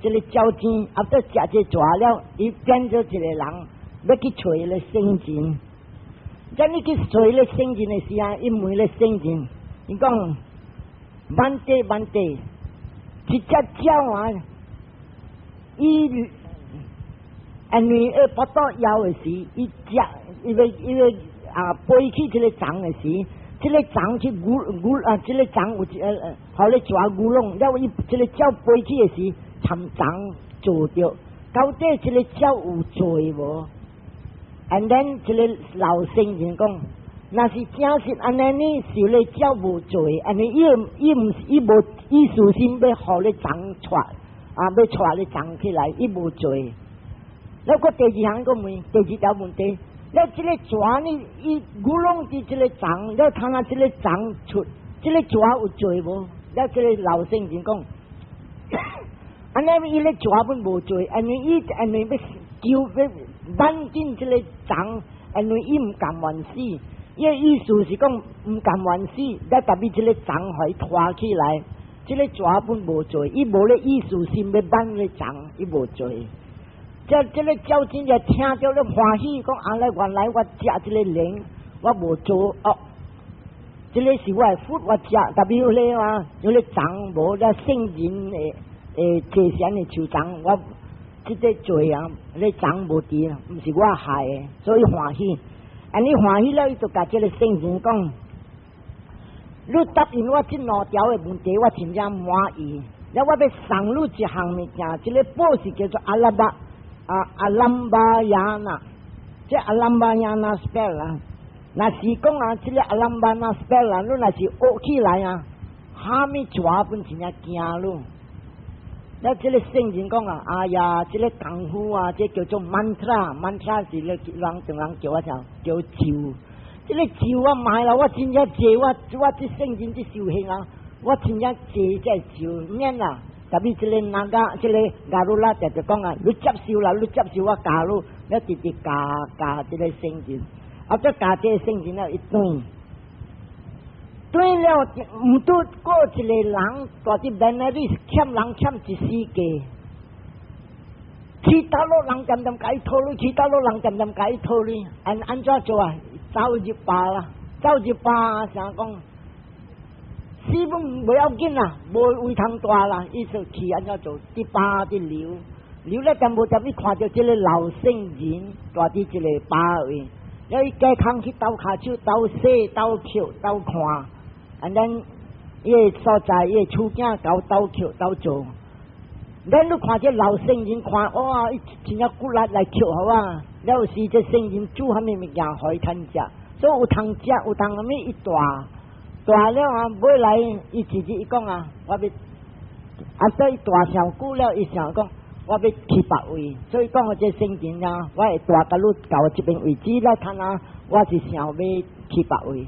[SPEAKER 1] 這個鳥精，啊，閣食這蛇了，伊變做一個人，欲去揣彼個聖人。遮你去揣彼個聖人的時啊，伊問彼個聖人，伊講 Bhante Bhante，一隻鳥啊，伊因為會腹肚枵的時，伊食伊欲伊欲啊飛去這個蟲的時，這個蟲去牛牛啊，這個蟲有一個予咧蛇牛攏，了伊這個鳥飛去的時，參蟲做著，到底這個鳥有罪無？And then 這個老聖人講，若是真實按呢呢，是咧鳥無罪，按呢伊伊毋是伊無意思是欲予咧蟲帶啊，欲帶咧蟲起來，伊無罪。了閣第二項閣問，第二條問題，了這個蛇呢，伊牛攏佇這個蟲，了通啊這個蟲出，這個蛇有罪無？了這個老聖人講，按呢伊咧蛇本無罪，因為伊因為欲救欲挽緊這個蟲，因為伊毋甘願死，伊的意思是講毋甘願死，了特別這個蟲予伊拖起來，這個蛇本無罪，伊無咧意思是欲挽咧蟲，伊無罪。這這個鳥真正聽著咧歡喜，講啊來原來我食這個靈，我無做惡，這個是我的福，我食，特別有咧啊，有咧蟲無咧聖人的的坐禪的樹叢，我這個罪啊，咧蟲無佇，毋是我害的，所以歡喜。按呢歡喜了，伊就共這個聖人講，你答應我這兩條的問題，我真正滿意。了我欲送你一項物件，這個寶是叫做阿拉巴。啊，Alambayana，這 Alambayana spell 啊，若是講啊，這個 Alambana spell 啊，你若是學起來啊，蝦米蛇本真正驚你。了這個聖人講啊，哎呀，這個功夫啊，這叫做 mantra，mantra 是咧人同人叫啊啥，叫咒。這個咒我買啦，我真正濟，我我這聖人這修行啊，我真正濟這咒免啦。特別這個那個這個 Garuda 就就講啊，你接受啦，你接受我教你，你直直教教這個聖人，啊，這教這個聖人了，伊轉，轉了毋拄過一個人，蹛佇 Benares 欠人欠一世界，去佗落人恬恬共伊討錢，去佗落人恬恬共伊討錢，按按怎做啊？走入壩啦，走入壩，啥講？死本袂要緊啦，無位通蹛啦，伊就去按怎做？佇壩佇流，流了淡無淡，伊看著這個老聖人蹛佇這個壩位，了伊加空去鬥跤手、鬥洗、鬥抾、鬥看，and then 伊个所在，伊个處境𠢕鬥抾、鬥做。咱你看這老聖人看，哇！伊真正骨力來抾予我，了有時這聖人煮啥物物件予伊通食，所以有通食，有通啥物伊大。大了啊，尾來伊自己伊講啊，我欲啊，對伊大上久了，伊想講我欲去別位，所以講這聖人啊，我會大共你到這邊為止了，睇啊，我是想欲去別位。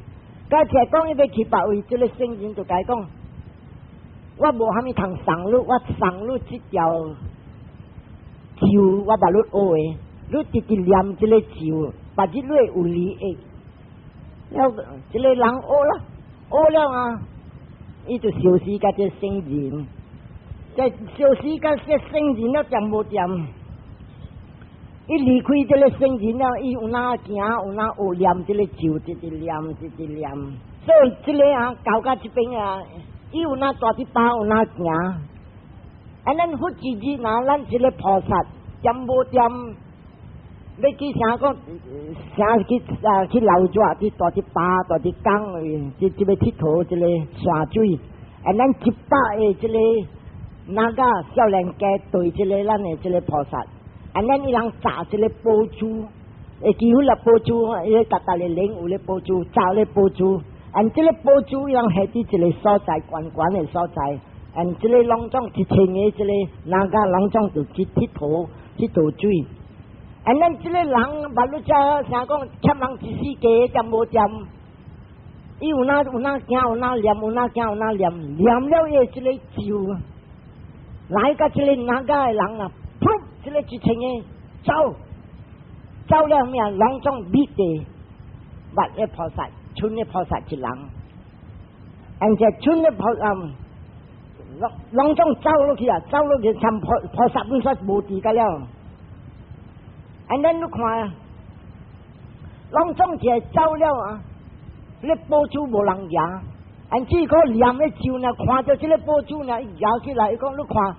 [SPEAKER 1] 甲起來講伊欲去別位，這個聖人就共伊講，我無蝦米通送你，我送你這條咒，我捌你學的，你直直念這個咒，別日你會有利益。了，這個人學啦。學了啊！伊就相思共這聖人，這相思共這聖人了，恬無恬？伊離開這個聖人了，伊有哪行，有哪學念這個咒，直直念，直直念。所以這個啊，到到這邊啊，伊有哪蹛佇壩，有哪行。啊，咱佛一日若咱這個菩薩，恬無恬？欲去啥講？啥去啊？去流熱，去蹛佇壩，蹛佇江位，這這欲𨑨迌這個山水。啊，咱一百个這個那個少年家對這個咱的這個菩薩，啊，咱伊人紮這個寶珠，會記得啦寶珠，伊個逐逐个靈有咧寶珠，紮咧寶珠，啊，這個寶珠伊人下佇一個所在，懸懸的所在，啊，這個攏總一千个這個那個攏總就去𨑨迌𨑨迌水。啊，咱這個人，捌你遮啥講欠人一世界，恬無恬？伊有哪有哪行，有哪念，有哪行，有哪念，念了伊這個咒，來共這個那個的人啊，噗！這個一千個走，走了咩？攏總滅地，捌個菩薩，賰個菩薩一人，而且賰個菩薩，攏攏總走落去啊，走落去，參菩菩薩本說無佇個了。And then 你看，攏總一個走了啊！彼個寶珠無人蜈，按這個念咧咒呢，看著這個寶珠呢，伊舉起來，伊講你看，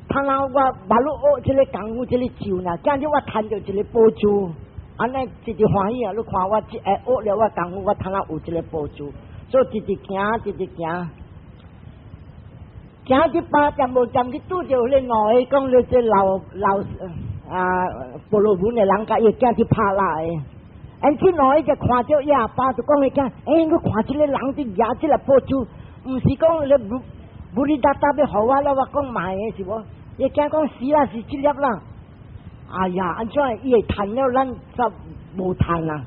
[SPEAKER 1] 睇下我捌你學這個功夫，這個咒呢，今日我趁著一個寶珠，按呢直直歡喜啊！你看我這學了我功夫，我睇下有這個寶珠，所以直直行，直直行，行一百點無點去拄著彼兩個講你這老老啊婆羅門的人共伊囝去拍獵的。按這兩個就看著伊阿爸就講伊講，欸，你看這個人佇舉這個寶珠，毋是講你武里達達欲予我了，我講賣的是無？伊囝講是啦，是這粒啦。哎呀，按怎伊會趁了，咱則無趁啊？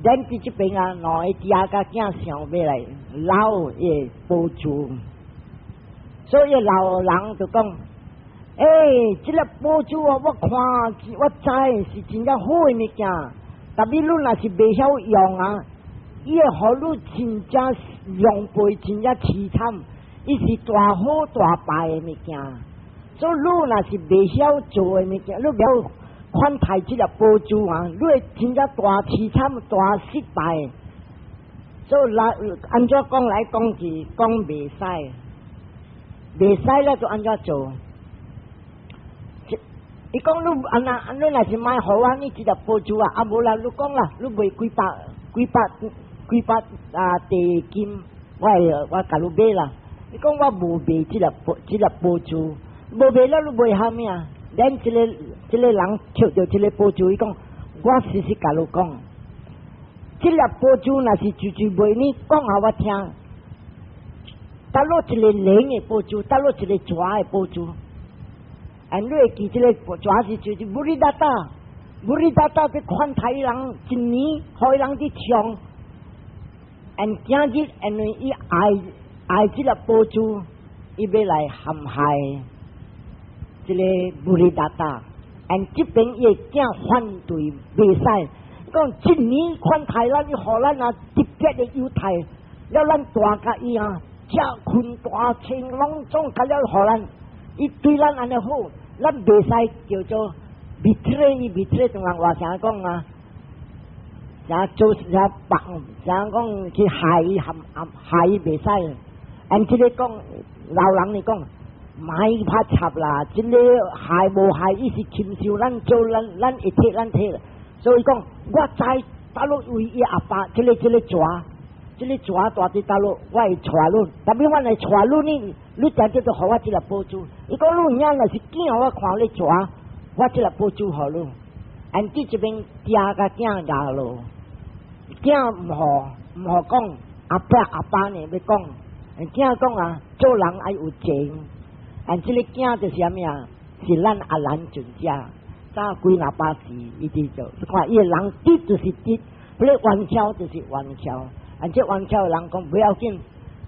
[SPEAKER 1] 咱佇這邊啊，兩個爹佮囝想欲來撈伊的寶珠，所以老人就講：欸，這粒寶珠啊，我看我知是真正好的物件。特別你若是袂曉用啊，伊會予你真正狼狽，真正淒慘。伊是大好大敗的物件，所以你若是袂曉做的物件，你袂曉款待這粒寶珠啊，你會真正大淒慘、大失敗。所以來按怎講來講去，講袂使，袂使了就按怎做？伊講你按那，你若是賣予我，你這粒寶珠啊，啊無啦，你講啦，你賣幾百、幾百、幾百啊地金，我會我共你買啦。伊講我無賣這粒寶，這粒寶珠，無賣了，你賣啥物啊？咱這个這个人抾著這个寶珠，伊講我實實共你講，這粒寶珠若是隨隨賣你講予我聽，佗落一个靈的寶珠，佗落一个蛇的寶珠。啊，你會記這个蛇是就是武里達達，武里達達去款待人一年，予人佇唱，and 今日因為伊愛愛這粒寶珠，伊欲來陷害這个武里達達，and 這邊伊的囝反對袂使，講一年款待咱，伊予咱啊特別的優待，了咱大共伊啊，食睏大穿攏總共了予咱。伊對咱按呢好，咱袂使叫做 betray 伊 betray 中國話啥講啊？啥做啥白，啥講去害伊陷陷害伊袂使。按這个講老人咧講，莫拍插啦，這个害無害，伊是親像咱做咱咱會替咱替。所以講，我知佗落位伊阿爸，這个這个蛇，這个蛇蹛佇佗落，我會帶你，特別我來帶你呢，你定叫做予我這粒寶珠。伊講你影若是囝，我看你蛇，我這粒寶珠予你。按佇這邊爹共囝咬落，囝毋予毋予講，阿爸阿爸呢欲講，囝講啊，做人愛有情。按這个囝就是啥物啊？是咱阿難尊者，早幾若百世伊佇做，你看伊个人直就是直，彼个冤巧就是冤巧。按這冤巧的人講不要緊，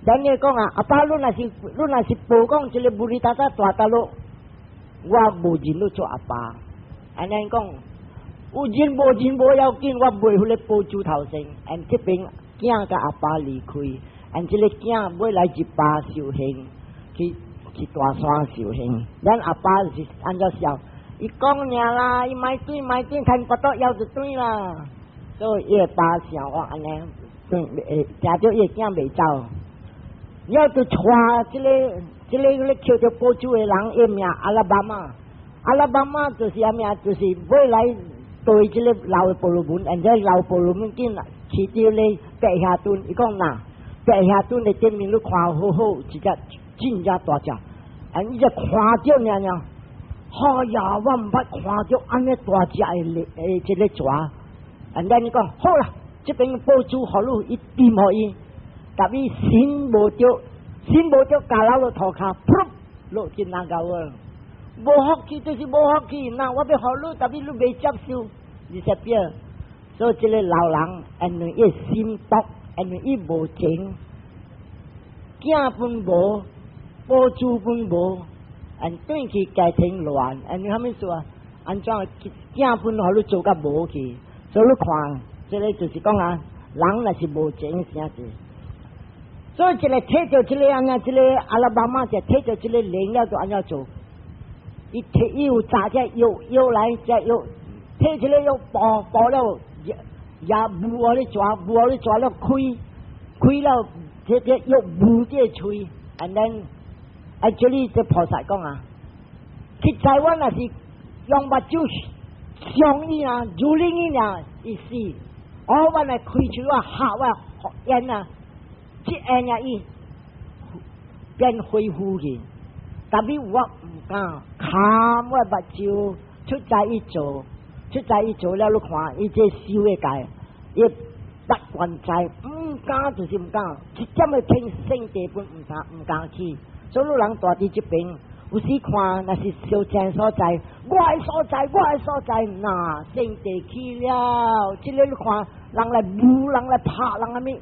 [SPEAKER 1] 咱咧講啊，阿爸你若是你若是報講這个武里達達蹛佗落，我無認你做阿爸。按呢講，有認無認無要緊，我賣彼個寶珠頭先。按這邊囝共阿爸離開，按這個囝欲來入巴修行，去去大山修行。咱阿爸是按怎想？伊講爾啦，伊莫轉莫轉，趁腹肚枵就轉啦。所以伊个爸想我按呢，轉會聽著伊个囝袂走，了就帶這个這个咧抾著寶珠的人，伊名阿拉巴馬，阿拉巴馬就是啥物啊？就是欲來對這个老的婆羅門，而且老婆羅門緊飼佇咧白霞墩，伊講吶，白霞墩的頂面你看好好，一隻真正大隻，啊，伊就看著爾爾，哎呀，我毋捌看著按呢大隻的誒這個蛇，啊，咱講好啦，這邊寶珠予你，伊掂予伊，但伊心無著，心無著，咬落塗跤，噗落進那溝啊！無福氣就是無福氣，那我欲予你，但伊你袂接受，你說變？所以這个老人，因為伊心毒，因為伊無情，囝攏無，寶珠攏無，按轉去家庭亂，因為啥物事啊？按怎囝攏予你做甲無去？所以你看，這个就是講啊，人若是無情，啥子？所以一个提著這个按呢，這个阿拉巴馬就提著這个靈了，就按怎做？伊提伊有炸隻藥藥來，隻藥提這个藥補補了，也無咧蛇，無咧蛇了開，開了這這又無這喙，and then actually 這菩薩講啊，實在我若是用目睭傷伊啊，蹂躪伊啊，伊死。哦，我來開喙我嚇我煙啊，這煙啊伊變恢復去。但是我毋敢，含我目睭出在伊做，出在伊做了，你看伊這修的界，伊不關在，毋敢就是毋敢，一點的天聖地本毋敢毋敢去。所以人住佇這邊，有時看若是小正所在，我的所在，我的所在，那聖地去了。這個你看，人來舞，人來拍，人啥物，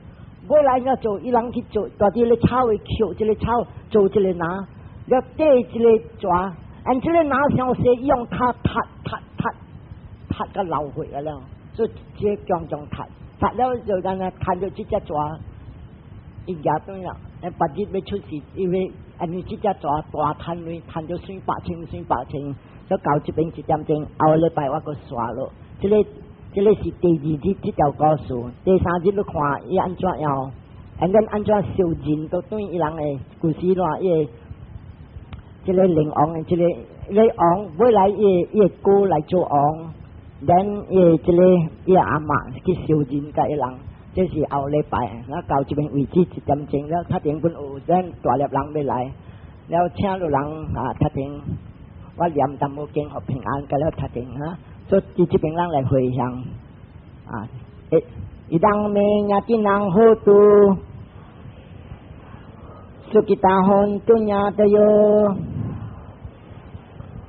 [SPEAKER 1] 尾來怎做？伊人去做，住佇咧草的抾這個草，做這個籃，了綴這個蛇，按這個籃傷細，伊用跤踢踢踢踢甲流血啊了，所以這個強強踢，踢了就按呢牽著這隻蛇，伊舉轉啦，別日欲出世，因為按呢這隻蛇大趁錢，趁著算百千算百千，所以到這邊一點鐘，後禮拜我閣煞落，這個這個是第二日這條故事，第三日你看伊按怎樣，and then 按怎燒人都對伊人的故事啦，伊個這個靈王的這個個王，尾來伊伊個哥來做王，then 伊這個伊阿嬤去燒人共伊人，這是後禮拜，我到這邊為止一點鐘了，較頂本有咱大粒人欲來，了請了人啊，較頂我念淡薄經予平安，佮了較頂哈，所以佇這邊人來回向啊，อิทัง เม ญาตีนัง โหตุ สุขิตา โหนตุ ญาตโย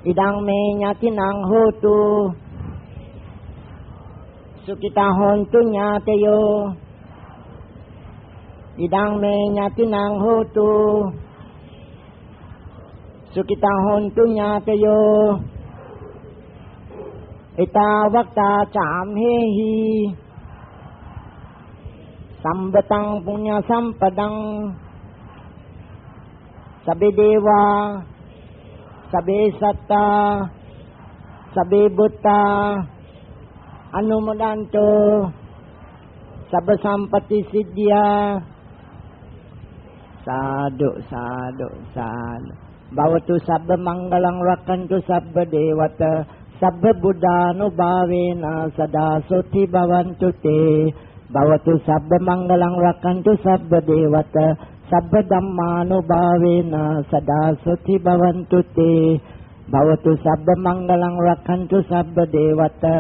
[SPEAKER 1] อิทัง เม ญาตีนัง โหตุ สุขิตา โหนตุ ญาตโย อิทัง เม ญาตีนัง โหตุ สุขิตา โหนตุ ญาตโย เอตาวตา จามเหหิ สัมปตัง ปุญญสัมปดัง สัพเพเดวา สัพเพสัตตา สัพเพบุตตา อนุโมทันตุ สัพพสัมปติสิทธิยา สาธุสาธุสาธุ ภวตุ สัพพมังคลัง รักขันตุ สัพพเทวตา สัพพพุทธานุภาเวนะ สดาโสตถิ ภวันตุเต ภวตุ สัพพมังคลัง รักขันตุ สัพพเทวตา สัพพธัมมานุภาเวนะ สดาโสตถิ ภวันตุเต ภวตุ สัพพมังคลัง รักขันตุ สัพพเทวตา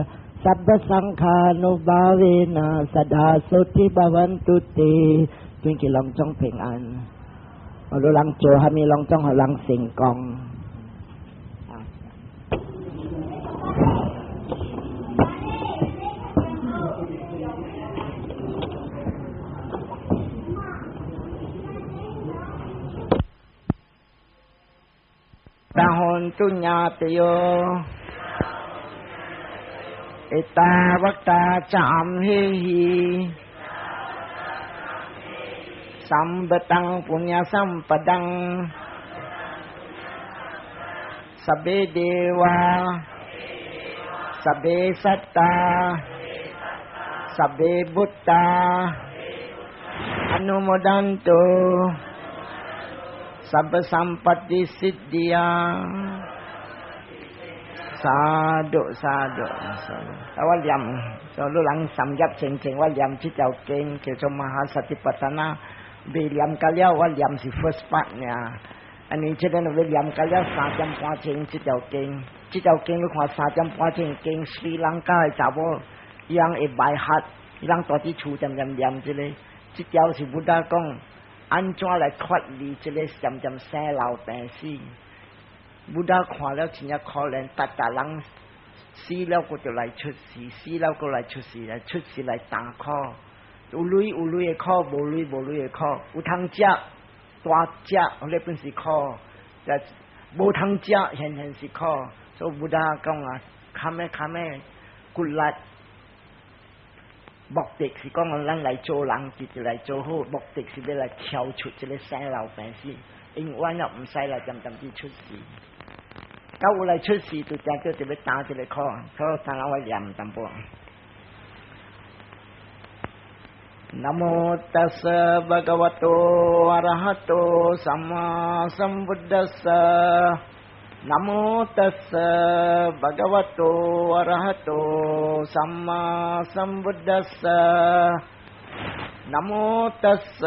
[SPEAKER 1] สัพพสังฆานุภาเวนะ สดาโสตถิ ภวันตุเต 願佢攏總平安。我都人做蝦米攏總予人成功。ตา โหนตุ ญาตโย เอตาวตา จามเหหิ สัมปตัง ปุญญสัมปดัง สัพเพเทวา สัพเพสัตตา สัพเพบุตตา อนุโมทันตุ สัพพสัมปติสิทธิยา สาธุสาธุสาธุ我念，就你人三業前前我念這條經叫做มหาสติปัฏฐาน未念到了，我念是 first part 爾。按呢這個欲念到了3點半鐘這條經，這條經你看三點半鐘經，斯里蘭卡的查某，伊人會 by heart，伊人住佇厝恬恬念這個，這條是 Buddha 講，按怎來脫離這個漸漸生老病死。Buddha 看了真正可憐，逐逐人死了，閣就來出世，死了閣來出世，來出世來擔苦。有鐳有鐳的苦，無鐳無鐳的苦。有通食，大食，彼本是苦；無通食，現現是苦。所以 Buddha 講啊，較尾較尾骨力，目的是講咱來做人，直直來做好，目的是欲來跳出這個生老病死，永遠也毋使來漸漸去出世。到有來出世，就正做就欲擔這個苦，所以等下我念淡薄。නමෝ තස්ස භගවතෝ අරහතෝ සම්මා සම්බුද්දස්ස. නමෝ තස්ස භගවතෝ අරහතෝ සම්මා සම්බුද්දස්ස. නමෝ තස්ස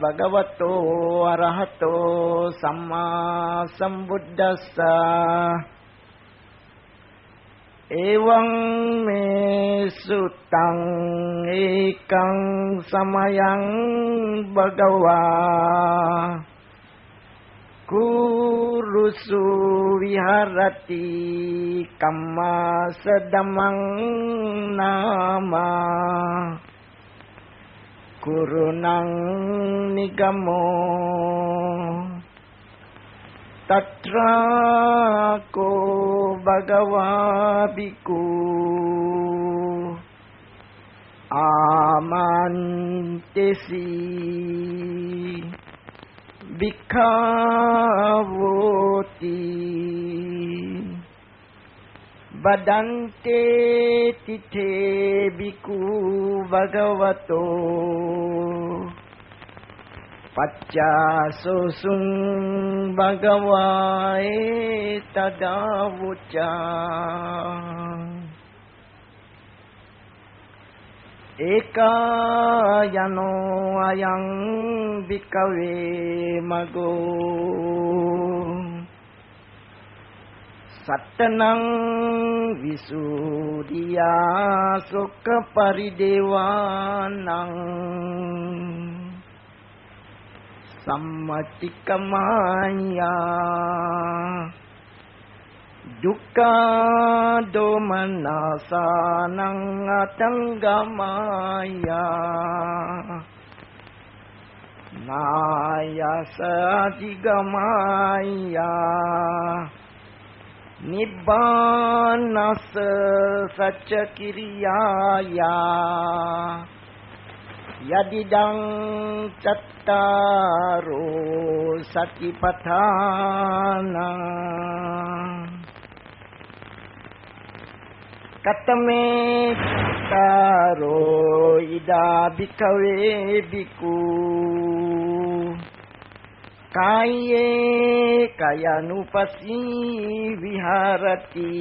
[SPEAKER 1] භගවතෝ අරහතෝ සම්මා සම්බුද්දස්ස. එවං මේ සුත්තං ඒකං සමයං භගවා කුරුසු විහරති කම්මාස ධම්මං නාමා කුරුණං නිගමෝ. තත්‍රා කෝ භගවා භික්ඛු ආමන්තෙසි භික්ඛවෝති භදන්තේ තිතේ භික්ඛු භගවතෝ පච්චාසෝසුං භගවා ඒතදාවුචා. ඒකායනෝ අයං භික්ඛවේ මගෝ සත්තනං විසුද්ධියා සොක්ඛ පරිදේවානං සම්මතික්කමායා දුක්ඛ දෝමනසානං අතංගමායා නායස අධිගමායා නිබ්බානස සච්ච කිරියායා යදිදං චත්තාරෝ සතිපට්ඨාන. කතමේ චත්තාරෝ ඉදා භික්ඛවේ භික්ඛු කායේ කයානුපස්සී විහරති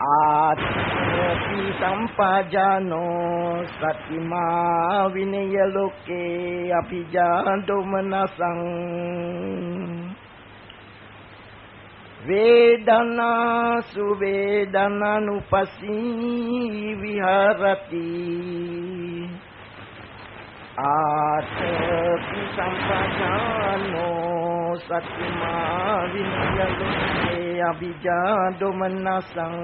[SPEAKER 1] ආත්මපි සම්පජානෝ සතිමා විනය ලෝකේ අභිජා දෝමනසං වේදනාසු වේදනානුපස්සී විහරති ආතපි සම්පජානෝ සතිමා විනය ලෝකේ අභිජා දෝමනසං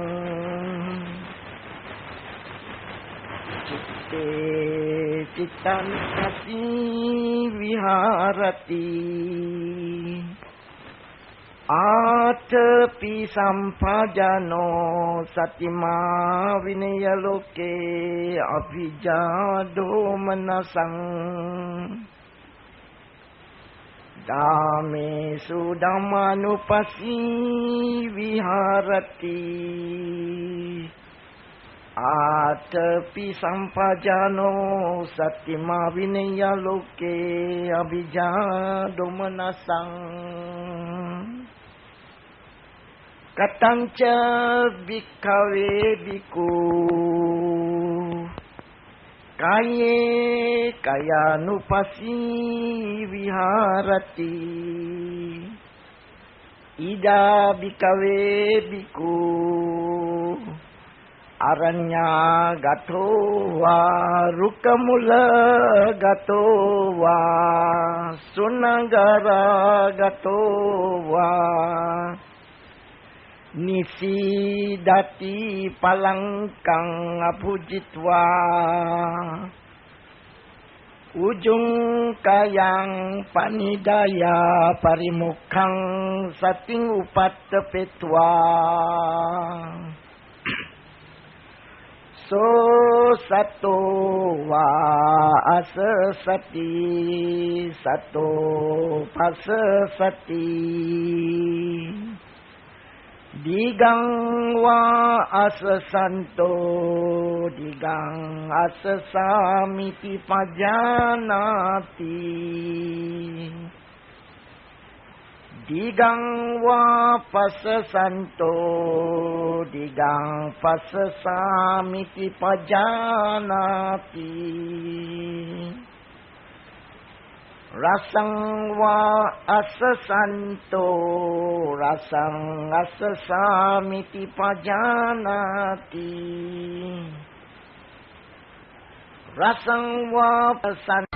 [SPEAKER 1] චිත්තේ චිත්තං විහරති ආතපි සම්පජානෝ සතිමා විනය ලෝකේ අභිජා දෝමනසං ධාමේසු ධම්මානුපස්සී විහරති ආතපි සම්පජානෝ සතිමා විනය ලෝකේ අභිජා දෝමනසං කතංච භික්ඛවේ භික්ඛු කායේ කයානුපස්සී විහරති. ඉදා භික්ඛවේ භික්ඛු අරඤ්ඤා ගතෝ වා රුක්කමුල ගතෝ වා සුනගරා ගතෝ වා නිසීදති පලංකං අපුජිත්වා උජුං කයං පනිදායා පරිමුඛං සතින් උපත්තපෙත්වා සෝ සතෝ වා අස සති සතෝ පස සති. ディガンワアスサントディガンアスサミティパジャナティディガンワパスサントディガンパスサミティパジャナティラサンワアスサントラサンアスサミティパジャナティラサンワパサン